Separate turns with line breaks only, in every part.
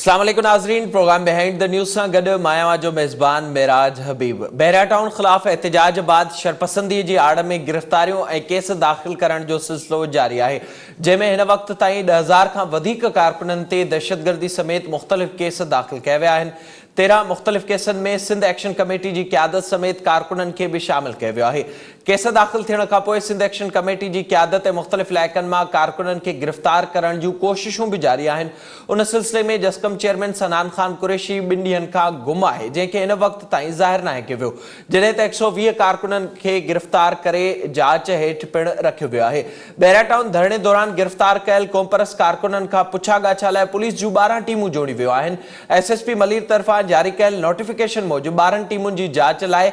اسلام عليڪم ناظرين پروگرام بيهائنڊ the news سان گڏ مان اوهان جو ميزبان معراج حبيب بحريا ٽائون خلاف احتجاج بعد شرپسندي جي آڙ ۾ گرفتاريون ۽ ڪيس داخل ڪرڻ جو سلسلو جاري آهي جنهن ۾ هن وقت تائين 10,000 کان وڌيڪ ڪارڪنن تي دهشتگردي سميت مختلف ڪيس داخل ڪيا ويا آهن 13 مختلف ڪيسن ۾ سنڌ ايڪشن ڪميٽي جي قيادت سميت ڪارڪنن کي به شامل ڪيو ويو آهي. ڪيس داخل ٿيڻ کانپوء سنڌ ايڪشن ڪميٽي جي قيادت ۽ مختلف علائقن مان ڪارڪنن کي گرفتار ڪرڻ جون ڪوششون به جاري آهن. ان سلسلي ۾ جسقم چيئرمين صنعان خان قريشي ٻن ڏينهن کان گم آهي جنهن کي هن وقت تائين ظاهر ناهي ڪيو ويو جڏهن ته 120 ڪارڪنن کي گرفتار ڪري جاچ هيٺ پڻ رکيو ويو آهي. بحريا ٽائون ڌرڻي دوران گرفتار ڪيل قومپرست ڪارڪنن کان پڇا ڳاڇا لاء پوليس جون 12 ٽيمون جوڙيون ويون آهن. ايس ايس پي ملير طرفان جاري ڪيل نوٽيفڪيشن موجب 12 ٽيمن جي جاچ لاء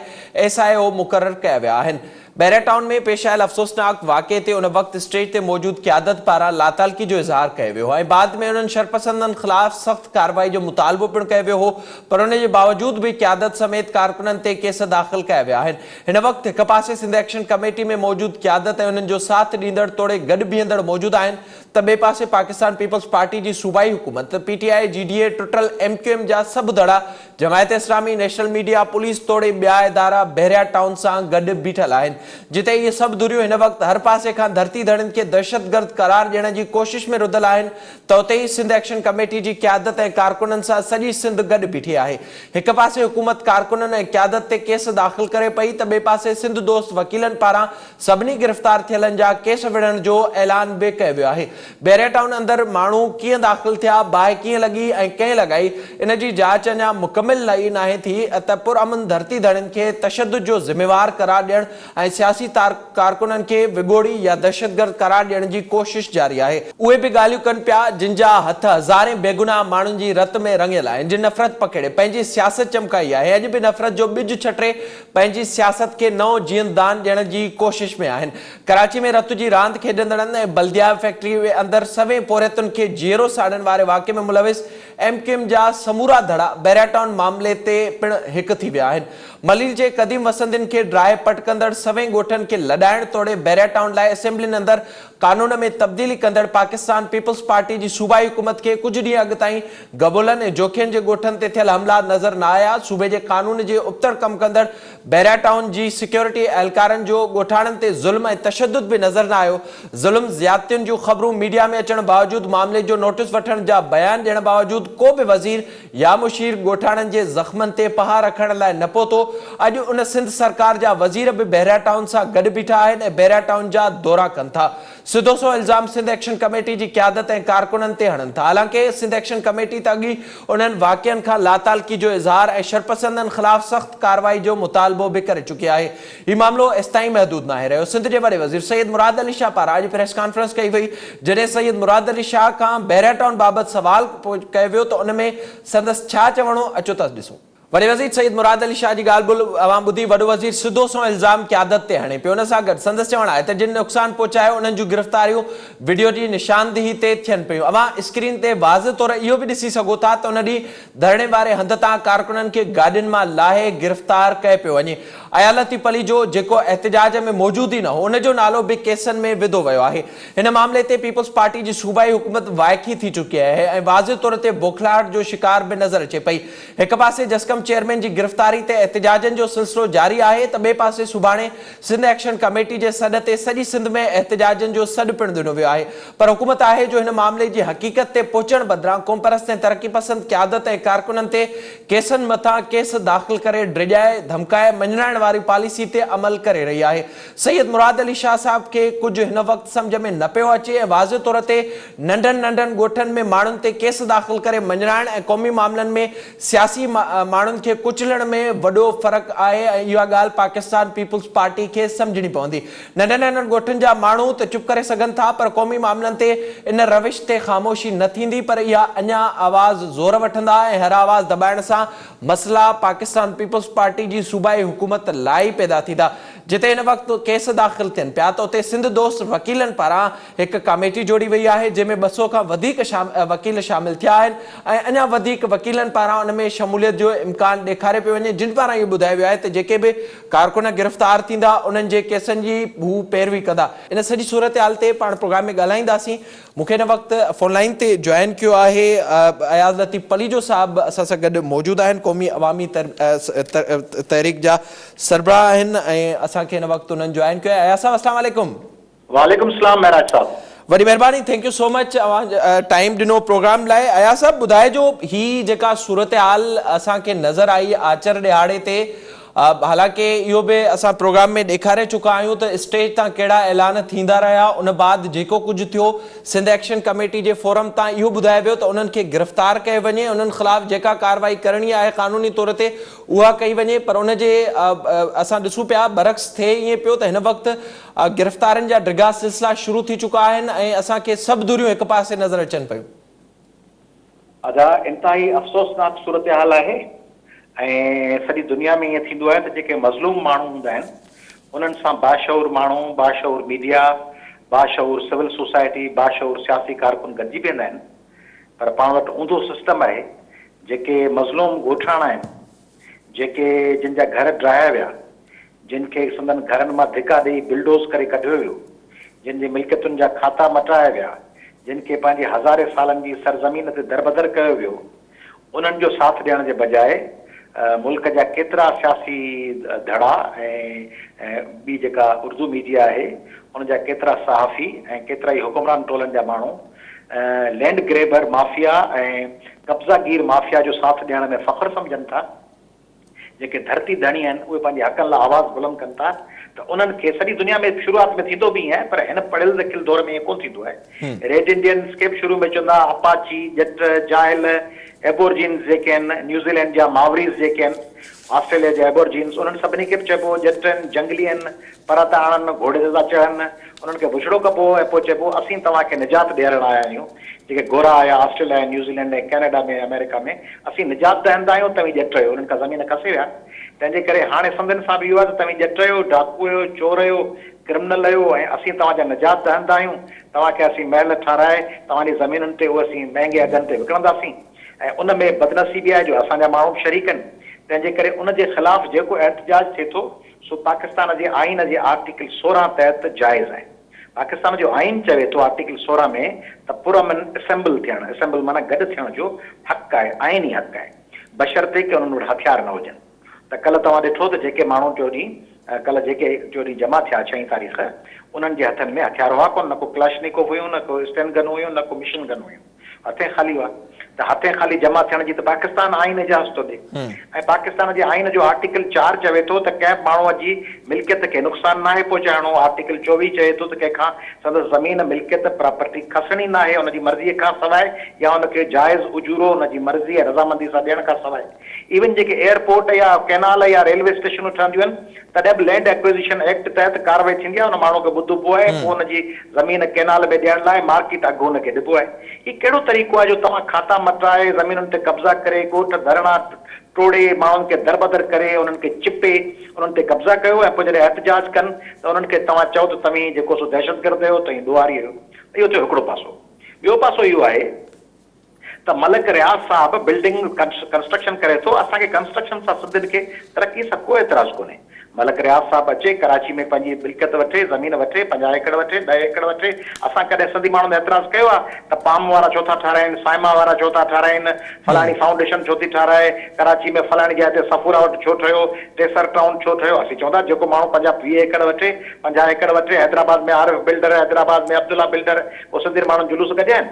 ايس I او مقرر ڪيا ويا آهن. بحريا ٽائون ۾ پيش آيل افسوسناڪ واقعي تي ان وقت اسٽيج تي موجود قيادت پاران لاتعلقي جو اظهار ڪيو ويو هو ۽ بعد ۾ انهن شرپسندن خلاف سخت ڪارروائي جو مطالبو پڻ ڪيو ويو هو پر ان جي باوجود به قيادت سميت ڪارڪنن تي ڪيس داخل ڪيا ويا آهن. هن وقت هڪ پاسي سنڌ ايڪشن ڪميٽي ۾ موجود قيادت ۽ انهن جو ساٿ ڏيندڙ توڙي گڏ بيهندڙ موجود آهن ته ٻئي پاسي پاڪستان پيپلز پارٽي جي صوبائي حڪومت، پي ٽي آء، جي ڊي اي، ٽٽل ايم ڪيو ايم جا سڀ ڌڙا، Jamaat Islami, national media, police توڙي ٻيا ادارا بحريا ٽائون سان گڏ بيٺل آهن، جتي اهي سڀ ڌريون هن وقت هر پاسي کان ڌرتي ڌڻين کي دهشتگرد قرار ڏيڻ جي ڪوشش ۾ رڌل آهن ته اتي ئي سنڌ ايڪشن ڪميٽي جي قيادت ۽ ڪارڪنن سان سڄي سنڌ گڏ بيٺي آهي. هڪ پاسي حڪومت ڪارڪنن ۽ قيادت تي ڪيس داخل ڪري پئي ته ٻئي پاسي سنڌ دوست وڪيلن پاران سڀني گرفتار ٿيلن جا ڪيس وڙهڻ جو اعلان به ڪيو ويو آهي. بحريا ٽائون اندر ماڻهو ڪيئن داخل ٿيا، باهه ڪيئن لڳي ۽ ڪنهن لڳائي، ان جي جاچ اڃا مڪمل ئي ناهي ٿي ته پرامن ڌرتي ڌڻين کي تشدد جو ذميوار قرار ڏيڻ ۽ سياسي ڪارڪنن کي وڳوڙي يا دهشتگرد قرار ڏيڻ جي ڪوشش جاري آهي. اهي به ڳالهيون ڪن پيا جن جا هٿ هزارين بيگناهه ماڻهن جي رت ۾ رڱيل آهن، جن نفرت پکيڙي پنهنجي سياست چمڪائي آهي، اڄ به نفرت جو ٻج ڇٽي پنهنجي سياست کي نئون جيئن دان ڏيڻ جي ڪوشش ۾ آهن. ڪراچي ۾ رت جي راند کيڏندڙن ۽ بلديا فيڪٽري اندر سوين پورهيتن کي جيئرو ساڙڻ واري واقعي ۾ ملوث ايم ڪيو ايم جا سمورا ڌڙا بحريا ٽائون معاملي تي پڻ هڪ ٿي ويا آهن. ملير جي قديم وسندين کي ڊاهي پٽ ڪندڙ سوين ڳوٺن کي لڏائڻ توڙي بحريا ٽائون لاء اسيمبلين اندر قانون ۾ تبديلي ڪندڙ پاڪستان پيپلز پارٽي جي صوبائي حڪومت کي ڪجهه ڏينهن اڳ تائين گبولن ۽ جوکين جي ڳوٺن تي ٿيل حملا نظر نه آيا، صوبي جي قانون جي ابتڙ ڪم ڪندڙ بحريا ٽائون جي سيڪيورٽي اهلڪارن جو ڳوٺاڻن تي ظلم ۽ تشدد به نظر نه آيو، ظلم زيادتين جون خبرون ميڊيا ۾ اچڻ باوجود معاملي جو نوٽيس وٺڻ جا بيان ڏيڻ باوجود ڪو به وزير يا مشير ڳوٺاڻن جي زخمن تي پها رکڻ لاء نه پهتو، اڄ ان سنڌ سرڪار جا وزير به بحريا ٽائون سان گڏ بيٺا آهن ۽ بحريا ٽائون جا دورا ڪن ٿا. سڌو سنئون الزام سنڌ ايڪشن ڪميٽي جي قيادت ۽ ڪارڪنن تي هڻن ٿا. حالانڪه سنڌ ايڪشن ڪميٽي ته اڳ ئي انهن واقعن کان لاتعلقي جو اظهار ۽ شرپسندن خلاف سخت ڪارروائي جو مطالبو به ڪري چڪي آهي. هي معاملو ايستائين محدود ناهي رهيو. سنڌ جي وڏي وزير سيد مراد علي شاهه پاران اڄ پريس ڪانفرنس ڪئي وئي، جڏهن سيد مراد علي شاهه کان بحريا ٽائون بابت سوال ڪيو ويو ته ان ۾ سندس ڇا چوڻ هو، اچو ته ڏسون. وڏي وزير سيد مراد علي شاهه جي ڳالهه ٻولهه اوهان ٻڌي، وڏو وزير سڌو سنئون الزام قيادت تي هڻي پيو، ان سان گڏ سندس چوڻ آهي ته جن نقصان پهچايو انهن جون گرفتاريون وڊيو جي نشاندهي تي ٿين پيون، اوهان اسڪرين تي واضح طور اهو به ڏسي سگهو ٿا ته ان ڏينهن ڌرڻي واري هنڌ تان ڪارڪنن کي گاڏين مان لاهي گرفتار ڪيو پيو وڃي، ايالتي پليجو جيڪو احتجاج ۾ موجود ئي نه هو ان جو نالو به ڪيسن ۾ وڌو ويو آهي، هن معاملي تي پيپلز پارٽي جي صوبائي حڪومت وائکي ٿي چڪي آهي ۽ واضح طور تي بوکلاهٽ جو شڪار به نظر اچي پئي. هڪ پاسي جسقم چيئرمين جي گرفتاري تي احتجاجن جو سلسلو جاري آهي ته ٻئي پاسي سڀاڻي سنڌ ايڪشن ڪميٽي جي سڏ تي سڄي سنڌ ۾ احتجاجن جو سڏ پڻ ڏنو ويو آهي پر حڪومت آهي جو هن معاملي جي حقيقت تي پهچڻ بدران قومپرست ۽ ترقي پسند قيادت ۽ ڪارڪنن تي ڪيسن مٿان ڪيس داخل ڪري ڊيڄائي ڌمڪائي مڃرائڻ واري پاليسي تي عمل ڪري رهي آهي. سيد مراد علي شاهه صاحب کي ڪجهه هن وقت سمجهه ۾ نه پيو اچي ۽ واضح طور تي ننڍن ننڍن ڳوٺن ۾ ماڻهن تي ڪيس داخل ڪري مڃرائڻ ۽ قومي معاملن ۾ سياسي ماڻهن کي ڪچلڻ ۾ وڏو فرق آهي ۽ اها ڳالهه پاڪستان پيپلز پارٽي کي سمجهڻي پوندي. ننڍن ننڍن ڳوٺن جا ماڻهو ته چپ ڪري سگهن ٿا پر قومي معاملن تي ان روش تي خاموشي نه ٿيندي پر اها اڃا آواز زور وٺندا ۽ هر آواز دٻائڻ سان مسئلا پاڪستان پيپلز پارٽي جي صوبائي حڪومت لاء ئي پيدا ٿيندا. جتي هن وقت ڪيس داخل ٿين پيا ته اتي سنڌ دوست وڪيلن پاران هڪ ڪاميٽي جوڙي وئي آهي جنهن ۾ 200 کان وڌيڪ وڪيل شامل ٿيا آهن ۽ اڃا وڌيڪ وڪيلن پاران ان ۾ شموليت جو امڪان ڏيکاريو پيو وڃي جن پاران اهو ٻڌايو ويو آهي ته جيڪي به ڪارڪن گرفتار ٿيندا انهن جي ڪيسن جي هو پيروي ڪندا. ان سڄي صورتحال تي پاڻ پروگرام ۾ ڳالهائينداسين. مون کي هن وقت فون لائين تي جوائن ڪيو آهي اياز لطيف پليجو صاحب اسان سان گڏ موجود آهن قومي عوامي تحريڪ جا سربراهه آهن ۽ اسان کي هن وقت انهن جوائن ڪيو آهي اياز صاحب السلام عليڪم.
وعليڪم السلام معراج صاحب.
وڏي مهرباني thank you سو مچ اوهان ٽائيم ڏنو پروگرام لاء اياز صاحب ٻڌائجو هي جيڪا صورتحال اسان کي نظر آئي آچر ڏهاڙي تي حالانڪه اهو به اسان پروگرام ۾ ڏيکاري چڪا آهيون ته اسٽيج تان ڪهڙا اعلان ٿيندا رهيا ان بعد جيڪو ڪجهه ٿيو سنڌ ايڪشن ڪميٽي جي فورم تان اهو ٻڌايو ويو ته انهن کي گرفتار ڪيو وڃي انهن خلاف جيڪا ڪارروائي ڪرڻي آهي قانوني طور تي اها ڪئي وڃي پر ان جي اسان ڏسون پيا برعڪس ٿئي ائين پيو ته هن وقت گرفتارين جا ڊگها سلسلا شروع ٿي چڪا آهن ۽ اسان کي سڀ ڌريون هڪ پاسي نظر اچن پيون.
ادا انتهائي افسوسناڪ صورتحال آهي ۽ سڄي دنيا ۾ ائين ٿيندو آهي ته جيڪي مظلوم ماڻهو هوندا آهن انهن سان باشعور ماڻهو، باشعور ميڊيا، باشعور سول سوسائٽي، باشعور سياسي ڪارڪن گڏجي بيهندا آهن پر پاڻ وٽ اونڌو سسٽم آهي جيڪي مظلوم ڳوٺاڻا آهن جيڪي جن جا گهر ڊاهيا ويا، جن کي سندن گهرن مان ڌڪا ڏئي بلڊوز ڪري ڪڍيو ويو، جن جي ملڪيتن جا کاتا مٽرايا ويا، جن کي پنهنجي هزارين سالن جي سرزمين تي دربدر ڪيو ويو، انهن جو ساٿ ڏيڻ جي بجاء ملڪ جا ڪيترا سياسي ڌڙا ۽ ٻي جيڪا اردو ميڊيا آهي ان جا ڪيترا صحافي ۽ ڪيترائي حڪمران ٽولن جا ماڻهو لينڊ گريبر مافيا ۽ قبضا گير مافيا جو ساٿ ڏيڻ ۾ فخر سمجهن ٿا. جيڪي ڌرتي ڌڻي آهن اهي پنهنجي حقن لاء آواز بلند ڪن ٿا ته انهن کي سڄي دنيا ۾ شروعات ۾ ٿيندو به ائين آهي پر هن پڙهيل لکيل دور ۾ ائين ڪونه ٿيندو آهي. ريڊ انڊينز کي به شروع ۾ چوندا هئا اپاچي، ڄٽ، جاهل، ايبورجينز جيڪي آهن، نيوزيلينڊ جا ماوريز جيڪي آهن، آسٽريليا جا ايبورجينز انهن سڀني کي به چئبو هو ڄٽ آهن، جنگلي آهن، پر ٿا آڻن، گهوڙي تي ٿا چڙهن، انهن کي بڇڙو ڪبو هو ۽ پوء چئبو هو اسين توهان کي نجات ڏيارڻ آيا آهيون، جيڪي گورا آيا آسٽريليا ۽ نيوزيلينڊ ۽ ڪئناڊا ۾ ۽ آمريڪا ۾، اسين نجات دهندا آهيون، توهين ڄٽ آهيو، انهن کان زمين کسي ويا، تنهن جي ڪري هاڻي سنڌين سان به اهو آهي ته توهين ڄٽ آهيو، ڊاڪو آهيو، چور آهيو، ڪرمنل آهيو ۽ اسين توهان جا نجات دهندا آهيون، توهان کي اسين محل ٺهرائي توهان جي زمينن تي اهي اسين مهنگي اگهن تي وڪڻنداسين ۽ ان ۾ بدنصيبي آهي جو اسان جا ماڻهو به شريڪ آهن، تنهن جي ڪري ان جي خلاف جيڪو احتجاج ٿئي ٿو سو پاڪستان جي آئين جي آرٽيڪل 16 تحت جائز آهي. پاڪستان جو آئين چوي ٿو آرٽيڪل 16 ۾ ته پرامن اسيمبل ٿيڻ، اسيمبل معنيٰ گڏ ٿيڻ جو حق آهي، آئيني حق آهي، بشرطيڪ انهن وٽ هٿيار نه هجن. ته ڪلهه توهان ڏٺو ته جيڪي ماڻهو ٽيون ڏينهن، ڪلهه جيڪي ٽيون ڏينهن جمع ٿيا ڇهين تاريخ، انهن جي هٿن ۾ هٿيار هئا ڪونه، نه ڪو ڪلاشنيڪوف هيون، نه ڪو اسٽين گن هيون، نه ڪو مشن گن هيون. هٿين خالي هئا ته هٿين خالي جمع ٿيڻ جي ته پاڪستان آئين اجازت ٿو ڏي ۽ پاڪستان جي آئين جو آرٽيڪل 4 چوي ٿو ته ڪنهن به ماڻهوء جي ملڪيت کي نقصان ناهي پهچائڻو، آرٽيڪل 24 چوي ٿو ته ڪنهن کان سندس زمين، ملڪيت، پراپرٽي، کسڻي ناهي ان جي مرضيء کان سواء يا ان کي جائز اجورو ان جي مرضي ۽ رضامندي سان ڏيڻ کان سواء. ايون جيڪي ايئرپورٽ يا ڪئنال يا ريلوي اسٽيشنون ٺهنديون آهن تڏهن به لينڊ ايڪوزيشن ايڪٽ تحت ڪارروائي ٿيندي آهي، ان ماڻهو کي ٻڌبو آهي ۽ پوء ان جي زمين ڪئنال ۾ ڏيڻ لاء مارڪيٽ اگهه ان کي ڏبو آهي. هي ڪهڙو طريقو آهي جو توهان کاتا مٽرائي، زمينن تي قبضا ڪري، ڳوٺ ڌرڻا ٽوڙي، ماڻهن کي دربدر ڪري، انهن کي چپي، انهن تي قبضا ڪيو ۽ پوء جڏهن احتجاج ڪن ته انهن کي توهان چئو ته توهين جيڪو سو دهشتگرد آهيو، توهين ڏوهاري آهيو. اهو ٿيو هڪڙو پاسو. ٻيو پاسو اهو آهي. ته ملڪ رياض صاحب بلڊنگ ڪنسٽرڪشن ڪري ٿو، اسان کي ڪنسٽرڪشن سان سنڌين کي ترقي سان ڪو اعتراض ڪونهي. ملڪ رياض صاحب اچي ڪراچي ۾ پنهنجي ملڪيت وٺي، زمين وٺي، 50 ايڪڙ وٺي، 10 ايڪڙ وٺي، اسان ڪڏهن سنڌي ماڻهن اعتراض ڪيو آهي ته پام وارا ڇو ٿا ٺهرائين، سائما وارا ڇو ٿا ٺهرائين، فلاڻي فائونڊيشن ڇو ٿي ٺهرائي، ڪراچي ۾ فلاڻي جاء تي صفورا وٽ ڇو ٺهيو، ٽيسر ٽائون ڇو ٺهيو، اسين چوندا جيڪو ماڻهو 50 20 ايڪڙ وٺي، 50 ايڪڙ وٺي، حيدرآباد ۾ عارف بلڊر، حيدرآباد ۾ عبدالله بلڊر، پوء سنڌين ماڻهن جلوس ڪڍيا آهن.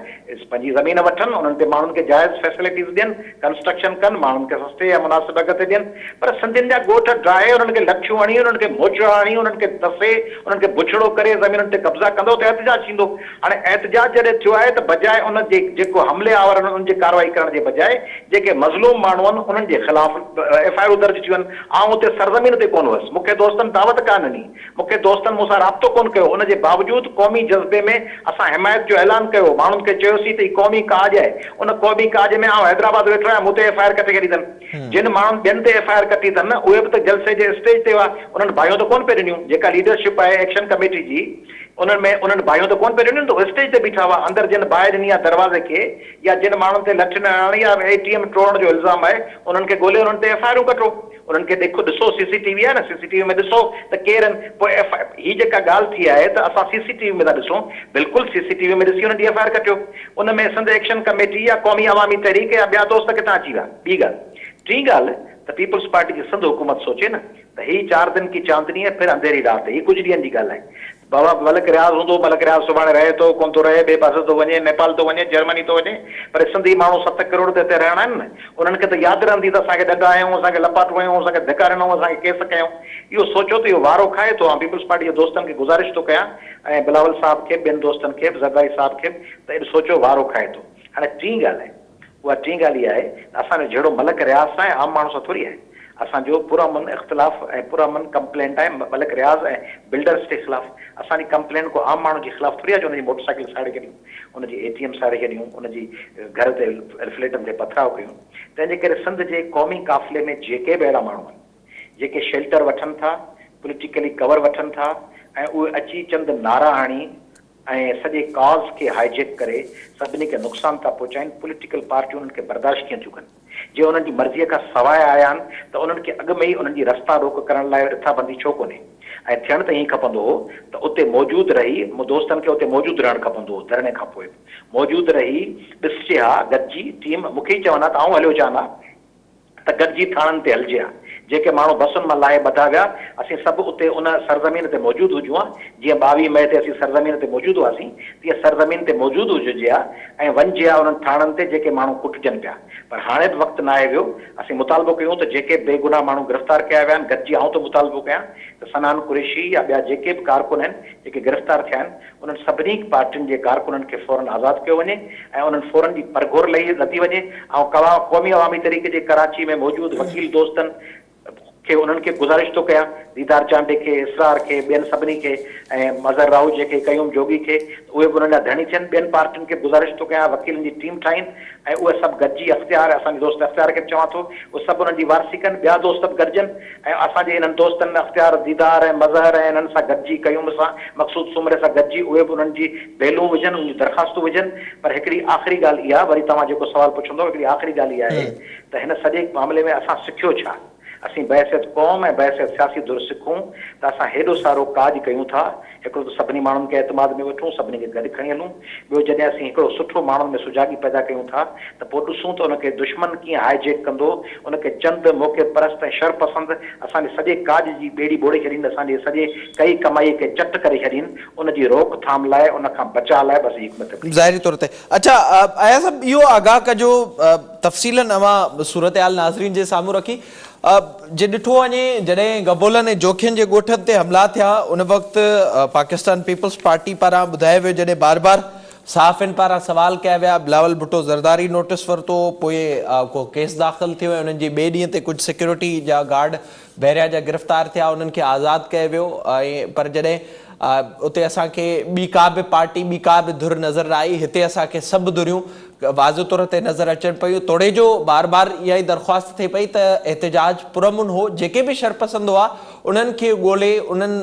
پنهنجي زمين وٺن، انهن تي ماڻهن کي جائز فيسلٽيز ڏين، ڪنسٽرڪشن ڪن، ماڻهن کي سستي يا مناسب اگهه تي ڏين، پر سنڌين جا ڳوٺ ڊاهي، انهن کي لٺيون هڻي، انهن کي موچڙا هڻي، انهن کي دسي، انهن کي بڇڙو ڪري زمينن تي قبضا ڪندو ته احتجاج ٿيندو. هاڻي احتجاج جڏهن ٿيو آهي ته بجاء ان جي جيڪو حملي آور آهن انهن جي ڪارروائي ڪرڻ جي بجاء جيڪي مظلوم ماڻهو آهن انهن جي خلاف ايف I آرون درج ٿيون آهن. آئون اتي سرزمين تي ڪونه هئس، مون کي دوستن دعوت ڪانه ڏني. مون کي دوستن مون سان رابطو ڪونه ڪيو، ان جي باوجود قومي جذبي ۾ اسان حمايت جو اعلان ڪيو، ماڻهن کي چيوسين ته هي قومي ڪاڄ آهي، ان قومي ڪاڄ ۾ آئون حيدرآباد ويٺو آهيان، مون تي ايف I R ڪٽي ڇڏي اٿن، جن ماڻهن ٻين تي ايف I R ڪٽي اٿن، اهي به ته جلسي جي اسٽيج تي هئا. آهي. انهن باهيون ته ڪونه پئي ڏنيون. جيڪا ليڊرشپ آهي ايڪشن ڪميٽي جي انهن ۾ انهن باهيون ته ڪونه پئي ڏنيون ته اهي اسٽيج تي بيٺا هئا. اندر جن باهه ڏني آهي دروازي کي يا جن ماڻهن تي لٺين هڻڻ يا اي ٽي ايم ٽوڙڻ جو الزام آهي انهن کي ڳولي انهن تي ايف I آرون ڪٽو. انهن کي ڏيکو ڏسو سي سي ٽي وي آهي نه سي سي ٽي وي ۾ ڏسو ته ڪير آهن پوء ايف I هي جيڪا ڳالهه ٿي آهي ته اسان سي سي ٽي وي ۾ ٿا ڏسون بلڪل سي سي ٽي وي ۾ ڏسي انهن جي ايف I R ڪٽيو ان ۾ سنڌ ايڪشن ڪميٽي يا قومي عوامي تحريڪ يا ٻيا دوست ڪٿان اچي ويا ٻي ڳالهه ٽين ڳالهه ته پيپلز پارٽي جي سنڌ حڪومت سوچي نه ته هي چار دن ڪي چاندني هي ڦر انڌيري رات هي ڪجهه ڏينهن جي ڳالهه آهي بابا ملڪ رياض هوندو، ملڪ رياض سڀاڻي رهي ٿو، ڪونه ٿو رهي، ٻئي پاسي ٿو وڃي، نيپال ٿو وڃي، جرمني ٿو وڃي، پر سنڌي ماڻهو ست ڪروڙ ته هتي رهڻا آهن نه، انهن کي ته ياد رهندي ته اسان کي ڏنڊا هنيائون، اسان کي لپاٽون هنيائون، اسان کي ڌڪا ڏنائون، اسان کي ڪيس ڪيائون. اهو سوچو ته اهو وارو کائي ٿو. آئون پيپلز پارٽي جي دوستن کي گذارش ٿو ڪيان ۽ بلاول صاحب کي به، ٻين دوستن کي به، زرداري صاحب کي به ته ايڏ سوچو وارو کائي ٿو. هاڻي ٽين ڳالهه آهي. اها ٽين ڳالهه اها آهي ته اسان جو جهيڙو ملڪ رياض سان ۽ عام ماڻهو سان ٿوري آهي. اسان جو پرامن اختلاف ۽ پرامن ڪمپلينٽ آهي ملڪ رياض ۽ بلڊرس جي خلاف. اسان جي ڪمپلينٽ ڪو عام ماڻهو جي خلاف ٿوري آهي جو ان جي موٽر سائيڪل ساڙي ڇڏيون، ان جي اي ٽي ايم ساڙي ڇڏيون، ان جي گهر تي فليٽن تي پٿراء ڪيون. تنهن جي ڪري سنڌ جي قومي قافلي ۾ جيڪي به اهڙا ماڻهو آهن، جيڪي شيلٽر وٺن ٿا، پوليٽيڪلي ڪور وٺن ٿا ۽ اهي اچي چند نعرا هڻي ۽ سڄي ڪاز کي هائيجيڪ ڪري سڀني کي نقصان ٿا پهچائين، پوليٽيڪل پارٽيون انهن کي برداشت ڪيئن ٿيون ڪن؟ جي انهن جي مرضيء کان سواء آيا آهن ته انهن کي اڳ ۾ ئي انهن جي رستا روڪ ڪرڻ لاء رٿابندي ڇو ڪونهي؟ ۽ ٿيڻ ته ائين کپندو هو ته اتي موجود رهي دوستن کي اتي موجود رهڻ کپندو هو ڌرڻي کان پوء به موجود رهي ڏسجي ها گڏجي ٽيم مون کي ئي چون ها ته آئون هليو اچان ها. ته گڏجي ٿاڻن تي هلجي ها. جيڪي ماڻهو بسن مان لاهي ٻڌا ويا، اسين سڀ اتي ان سرزمين تي موجود هجون ها، جيئن 22 مئي تي اسين سرزمين تي موجود هئاسين، تيئن سرزمين تي موجود هججي ها ۽ وڃجي ها انهن ٿاڻن تي جيڪي ماڻهو ڪٽجن پيا. پر هاڻي به وقت ناهي ويو. اسين مطالبو ڪيون ته جيڪي به بيگناهه ماڻهو گرفتار ڪيا ويا آهن، گڏجي آئون ٿو مطالبو ڪيان ته صنعان قريشي يا ٻيا جيڪي به ڪارڪن آهن، جيڪي گرفتار ٿيا آهن، انهن سڀني پارٽين جي ڪارڪنن کي فورن آزاد ڪيو وڃي ۽ انهن فورن جي پرگهور لهي لڌي وڃي. آئون قومي عوامي تحريڪ جي ڪراچي ۾ موجود وڪيل دوستن کي انهن کي گذارش ٿو ڪيان، ديدار چانڊيي کي، اسرار کي، ٻين سڀني کي ۽ مظهر راهوجي کي، قيوم جوڳي کي ته اهي به انهن جا ڌڻي ٿين. ٻين پارٽين کي به گذارش ٿو ڪيان وڪيلن جي ٽيم ٺاهين ۽ اهي سڀ گڏجي اختيار اسان جي دوست اختيار کي به چوان ٿو اهي سڀ انهن جي وارثي ڪن ٻيا دوست به گڏجن ۽ اسان جي انهن دوستن اختيار ديدار ۽ مظهر ۽ انهن سان گڏجي قيوم سان مقصود سومري سان گڏجي اهي به انهن جي بيلون وجهن انهن جون درخواستون وجهن پر هڪڙي آخري ڳالهه اها وري توهان جيڪو سوال پڇندو هڪڙي آخري ڳالهه اها آهي ته هن سڄي معاملي ۾ اسان سکيو ڇا؟ اسين بحيثيت قوم ۽ بحيثيت سياسي ڌر سکون ته اسان هيڏو سارو ڪاڄ ڪيون ٿا، هڪڙو ته سڀني ماڻهن کي اعتماد ۾ وٺون، سڀني کي گڏ کڻي هلون، ٻيو جڏهن اسين هڪڙو سٺو ماڻهن ۾ سجاڳي پيدا ڪيون ٿا ته پوء ڏسون ته ان کي دشمن ڪيئن هاء جيڪ ڪندو، ان کي چند موقعي پرست ۽ شر پسند اسان جي سڄي ڪاڄ جي ٻيڙي ٻوڙي ڇڏين، اسان جي سڄي ڪئي ڪمائيء کي چٽ ڪري ڇڏين، ان جي روڪ ٿام لاء، ان کان بچاء لاء بس هي حڪمت عملي.
ظاهري طور تي اڇا اياز صاحب اهو آگاهه ڪجو تفصيلن اوهان صورتحال ناظرين جي سامهون رکي جي ڏٺو وڃي جڏهن گبولن ۽ جوکين جي ڳوٺن تي حملا ٿيا ان وقت پاڪستان پيپلز پارٽي پاران ٻڌايو ويو جڏهن بار بار صحافين پاران سوال ڪيا ويا بلاول ڀٽو زرداري نوٽيس ورتو پوء ڪو ڪيس داخل ٿيو ۽ انهن جي ٻئي ڏينهن تي ڪجهه سيڪيورٽي جا گارڊ بحريا جا گرفتار ٿيا انهن کي آزاد ڪيو ويو ۽ پر جڏهن اتي اسان کي ٻي ڪا به پارٽي ٻي ڪا به ڌر نظر نه آئي هتي اسان کي سڀ ڌريون واضح طور تي نظر اچن پيون توڙي جو بار بار اها ئي درخواست ٿئي پئي ته احتجاج پرامن هو جيڪي به شرپسند هئا انهن کي ڳولي انهن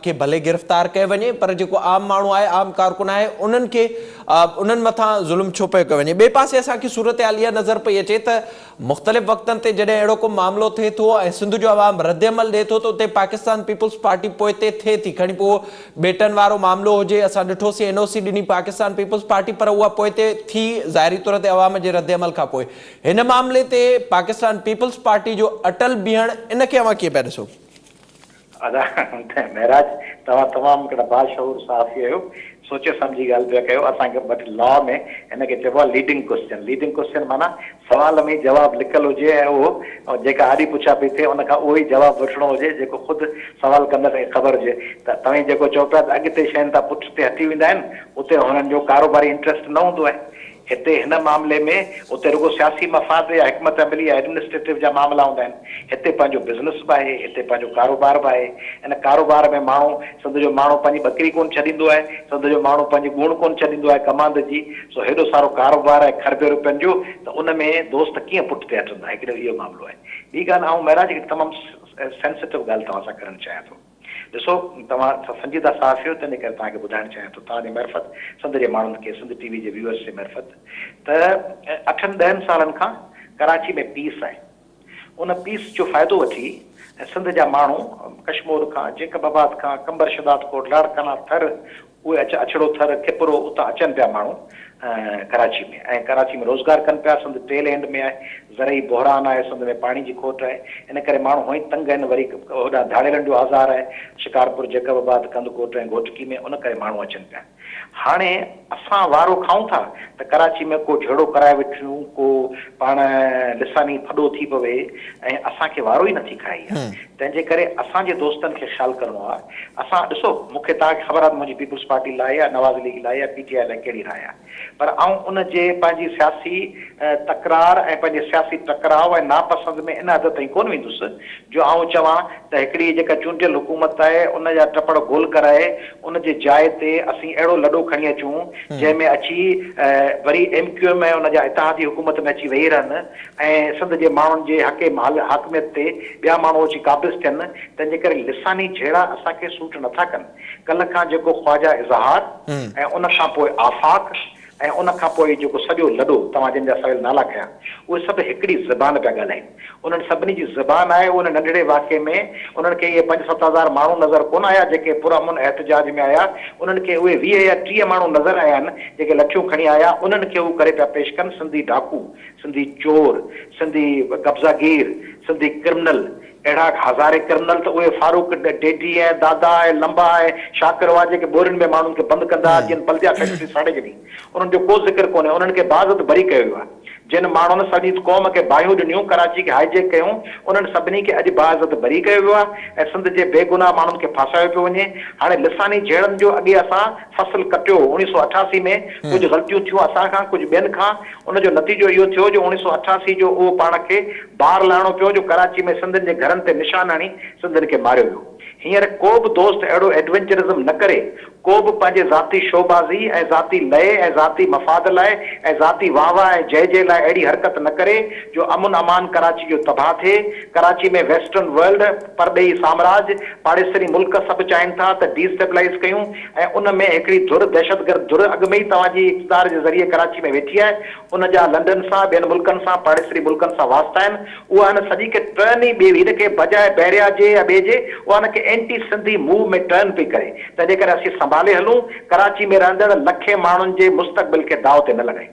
کي ڀلي گرفتار ڪيو وڃي پر جيڪو عام ماڻهو آهي عام ڪارڪن آهي انهن کي انهن مٿان ظلم ڇو پيو ڪيو وڃي ٻئي پاسي اسان کي صورتحال اها نظر پئي اچي ته مختلف وقتن تي جڏهن اهڙو ڪو معاملو ٿئي ٿو ۽ سنڌ جو عوام ردعمل ڏئي ٿو ته اتي پاڪستان پيپلز پارٽي پوئتي ٿئي ٿي کڻي پوء اهو ٻيٽن وارو معاملو هجي اسان ڏٺوسين اين او سي ڏني پاڪستان پيپلز پارٽي پر اها پوئتي ٿي ظاهري طور تي عوام جي ردعمل کان پوء هن معاملي تي پاڪستان پيپلز پارٽي جو اٽل بيهڻ ان کي اوهان ڪيئن پيا ڏسو؟
ادا معراج توهان تمام هڪڙا باشعور صحافي آهيو سوچي سمجهي ڳالهه پيا ڪيو اسان کي بٽ لا ۾ هن کي چئبو آهي ليڊنگ ڪوسچن ليڊنگ ڪوسچن معنيٰ سوال ۾ ئي جواب لڪل هجي ۽ اهو جيڪا آڏي پڇا پئي ٿئي ان کان اهو ئي جواب وٺڻو هجي جيڪو خود سوال ڪندڙ کي خبر هجي ته توهين جيڪو چئو پيا ته اڳتي شين تان پٺتي هٽي ويندا آهن اتي هنن جو ڪاروباري انٽريسٽ نه هوندو آهي. هتي هن معاملي ۾ اتي رڳو سياسي مفاد يا حڪمت عملي يا ايڊمنسٽريٽو جا معاملا هوندا آهن. هتي پنهنجو بزنس به آهي، هتي پنهنجو ڪاروبار به آهي. ان ڪاروبار ۾ ماڻهو، سنڌ جو ماڻهو پنهنجي ٻڪري ڪونه ڇڏيندو آهي، سنڌ جو ماڻهو پنهنجي ڳوڻ ڪونه ڇڏيندو آهي ڪماند جي، سو هيڏو سارو ڪاروبار آهي کربين روپين جو ته ان ۾ دوست ڪيئن پٺ تي هٽندا؟ هڪڙو اهو معاملو آهي. ٻي ڳالهه آئون معراج هڪ تمام سينسيٽو ڳالهه توهان سان ڪرڻ چاهيان ٿو. ڏسو توهان سنجيده صحافي آهيو تنهنجي ڪري توهان کي ٻڌائڻ چاهيان ٿو توهان جي معرفت سنڌ جي ماڻهن کي سنڌ ٽي وي جي ويوئرس جي معرفت ته اٺن ڏهن سالن کان ڪراچي ۾ پيس آهي ان پيس جو فائدو وٺي ۽ سنڌ جا ماڻهو ڪشمور کان جيڪب آباد کان قمبر شهدادڪوٽ لاڙڪاڻا ٿر اهي اچ اڇڙو ٿر، کپرو، اتان اچن پيا ماڻهو ڪراچي ۾ ۽ ڪراچي ۾ روزگار ڪن پيا، سنڌ ٽيل اينڊ ۾ آهي، زرعي بحران آهي، سنڌ ۾ پاڻي جي کوٽ آهي، ان ڪري ماڻهو هونئن تنگ آهن، وري هوڏانهن ڌاڙيلن جو آزار آهي، شڪارپور، جيڪب آباد، ڪنڌڪوٽ ۽ گهوٽڪي ۾ ان ڪري ماڻهو اچن پيا. هاڻي اسان وارو کائون ٿا ته ڪراچي ۾ ڪو جهيڙو ڪرائي وٺون، ڪو پاڻ لساني ڦڏو ٿي پوي ۽ اسان کي وارو ئي نٿي کائي اها. تنهن جي ڪري اسان جي دوستن کي خيال ڪرڻو آهي. اسان ڏسو مون کي توهان کي خبر آهي ته منهنجي پيپلز پارٽي لاء يا نواز ليگ لاء يا پي ٽي آء لاء ڪهڙي راء آهي پر آئون ان جي پنهنجي سياسي تڪرار ۽ پنهنجي سياسي ٽڪراء ۽ ناپسند ۾ ان حد تائين ڪونه ويندس جو آئون چوان ته هڪڙي جيڪا چونڊيل حڪومت آهي ان جا ٽپڙ گول ڪرائي ان جي جاء تي اسين اهڙو لڏو کڻي اچون جنهن ۾ اچي وري ايم ڪيو ايم ۽ ان جا اتحادي حڪومت ۾ اچي ويهي رهن ۽ سنڌ جي ماڻهن جي حق حاڪميت تي ٻيا ماڻهو اچي قابض ٿين، تنهن جي ڪري لساني جهيڙا اسان کي سوٽ نٿا ڪن. ڪلهه کان جيڪو خواجه اظهار ۽ ان کان پوء آفاق ۽ ان کان پوء جيڪو سڄو لڏو توهان جن جا سويل نالا کنيا، اهي سڀ هڪڙي زبان پيا ڳالهائين. انهن سڀني جي زبان آهي ان ننڍڙي واقعي ۾ انهن کي اهي پنج 7000 ماڻهو نظر ڪونه آيا جيڪي پرامن احتجاج ۾ آيا، انهن کي اهي 20 يا 30 ماڻهو نظر آيا آهن جيڪي لٺيون کڻي آيا، انهن کي هو ڪري پيا پيش ڪن سنڌي ڊاڪو. سنڌي چور، سنڌي قبضه گير، سنڌي ڪرمنل، اهڙا هزارين ڪرمنل ته اهي فاروق ڊيڊي ۽ دادا ۽ لنبا ۽ شاڪر هئا جيڪي ٻورين ۾ ماڻهن کي بند ڪندا هئا جن بلديا فيڪٽري ساڙي ڇڏي انهن جو ڪو ذڪر ڪونهي انهن کي باعزت بري ڪيو ويو آهي جن ماڻهن سڄي قوم کي باهيون ڏنيون ڪراچي کي هائي جيڪ ڪيون انهن سڀني کي اڄ باعزت بري ڪيو ويو آهي ۽ سنڌ جي بيگناهه ماڻهن کي ڦاسايو پيو وڃي هاڻي لساني جهيڙن جو اڳي اسان فصل ڪٽيو هو 1988 ۾ ڪجهه غلطيون ٿيون اسان کان ڪجهه ٻين کان ان جو نتيجو اهو ٿيو جو 1988 جو اهو پاڻ کي بار لاهڻو پيو جو ڪراچي ۾ سنڌين جي گهرن تي نشان هڻي سنڌين کي ماريو ويو. هينئر ڪو به دوست اهڙو ايڊوينچرزم نه ڪري، ڪو به پنهنجي ذاتي شو بازي ۽ ذاتي لئي ۽ ذاتي مفاد لاء ۽ ذاتي واهه واهه ۽ جئي جئي لاء اهڙي حرڪت نه ڪري جو امن امان ڪراچي جو تباهه ٿئي. ڪراچي ۾ ويسٽرن ورلڊ، پرڏيهي سامراج، پاڙيسري ملڪ سڀ چاهين ٿا ته ڊي اسٽيبلائيز ڪيون ۽ ان ۾ هڪڙي ڌر دهشتگرد ڌر اڳ ۾ ئي توهان جي اقتدار جي ذريعي ڪراچي ۾ ويٺي آهي ان جا لنڊن سان ٻين ملڪن سان پاڙيسري ملڪن سان واسطا آهن اها هن سڄي کي ٽرن ئي ٻي هن کي بجاء بحريا جي يا ٻئي جي اها هن کي اينٽي سنڌي موو ۾ ٽرن پئي ڪري تنهن جي ڪري اسين سنڀالي هلون ڪراچي ۾ رهندڙ لکين ماڻهن جي مستقبل کي داء تي نه لڳايون.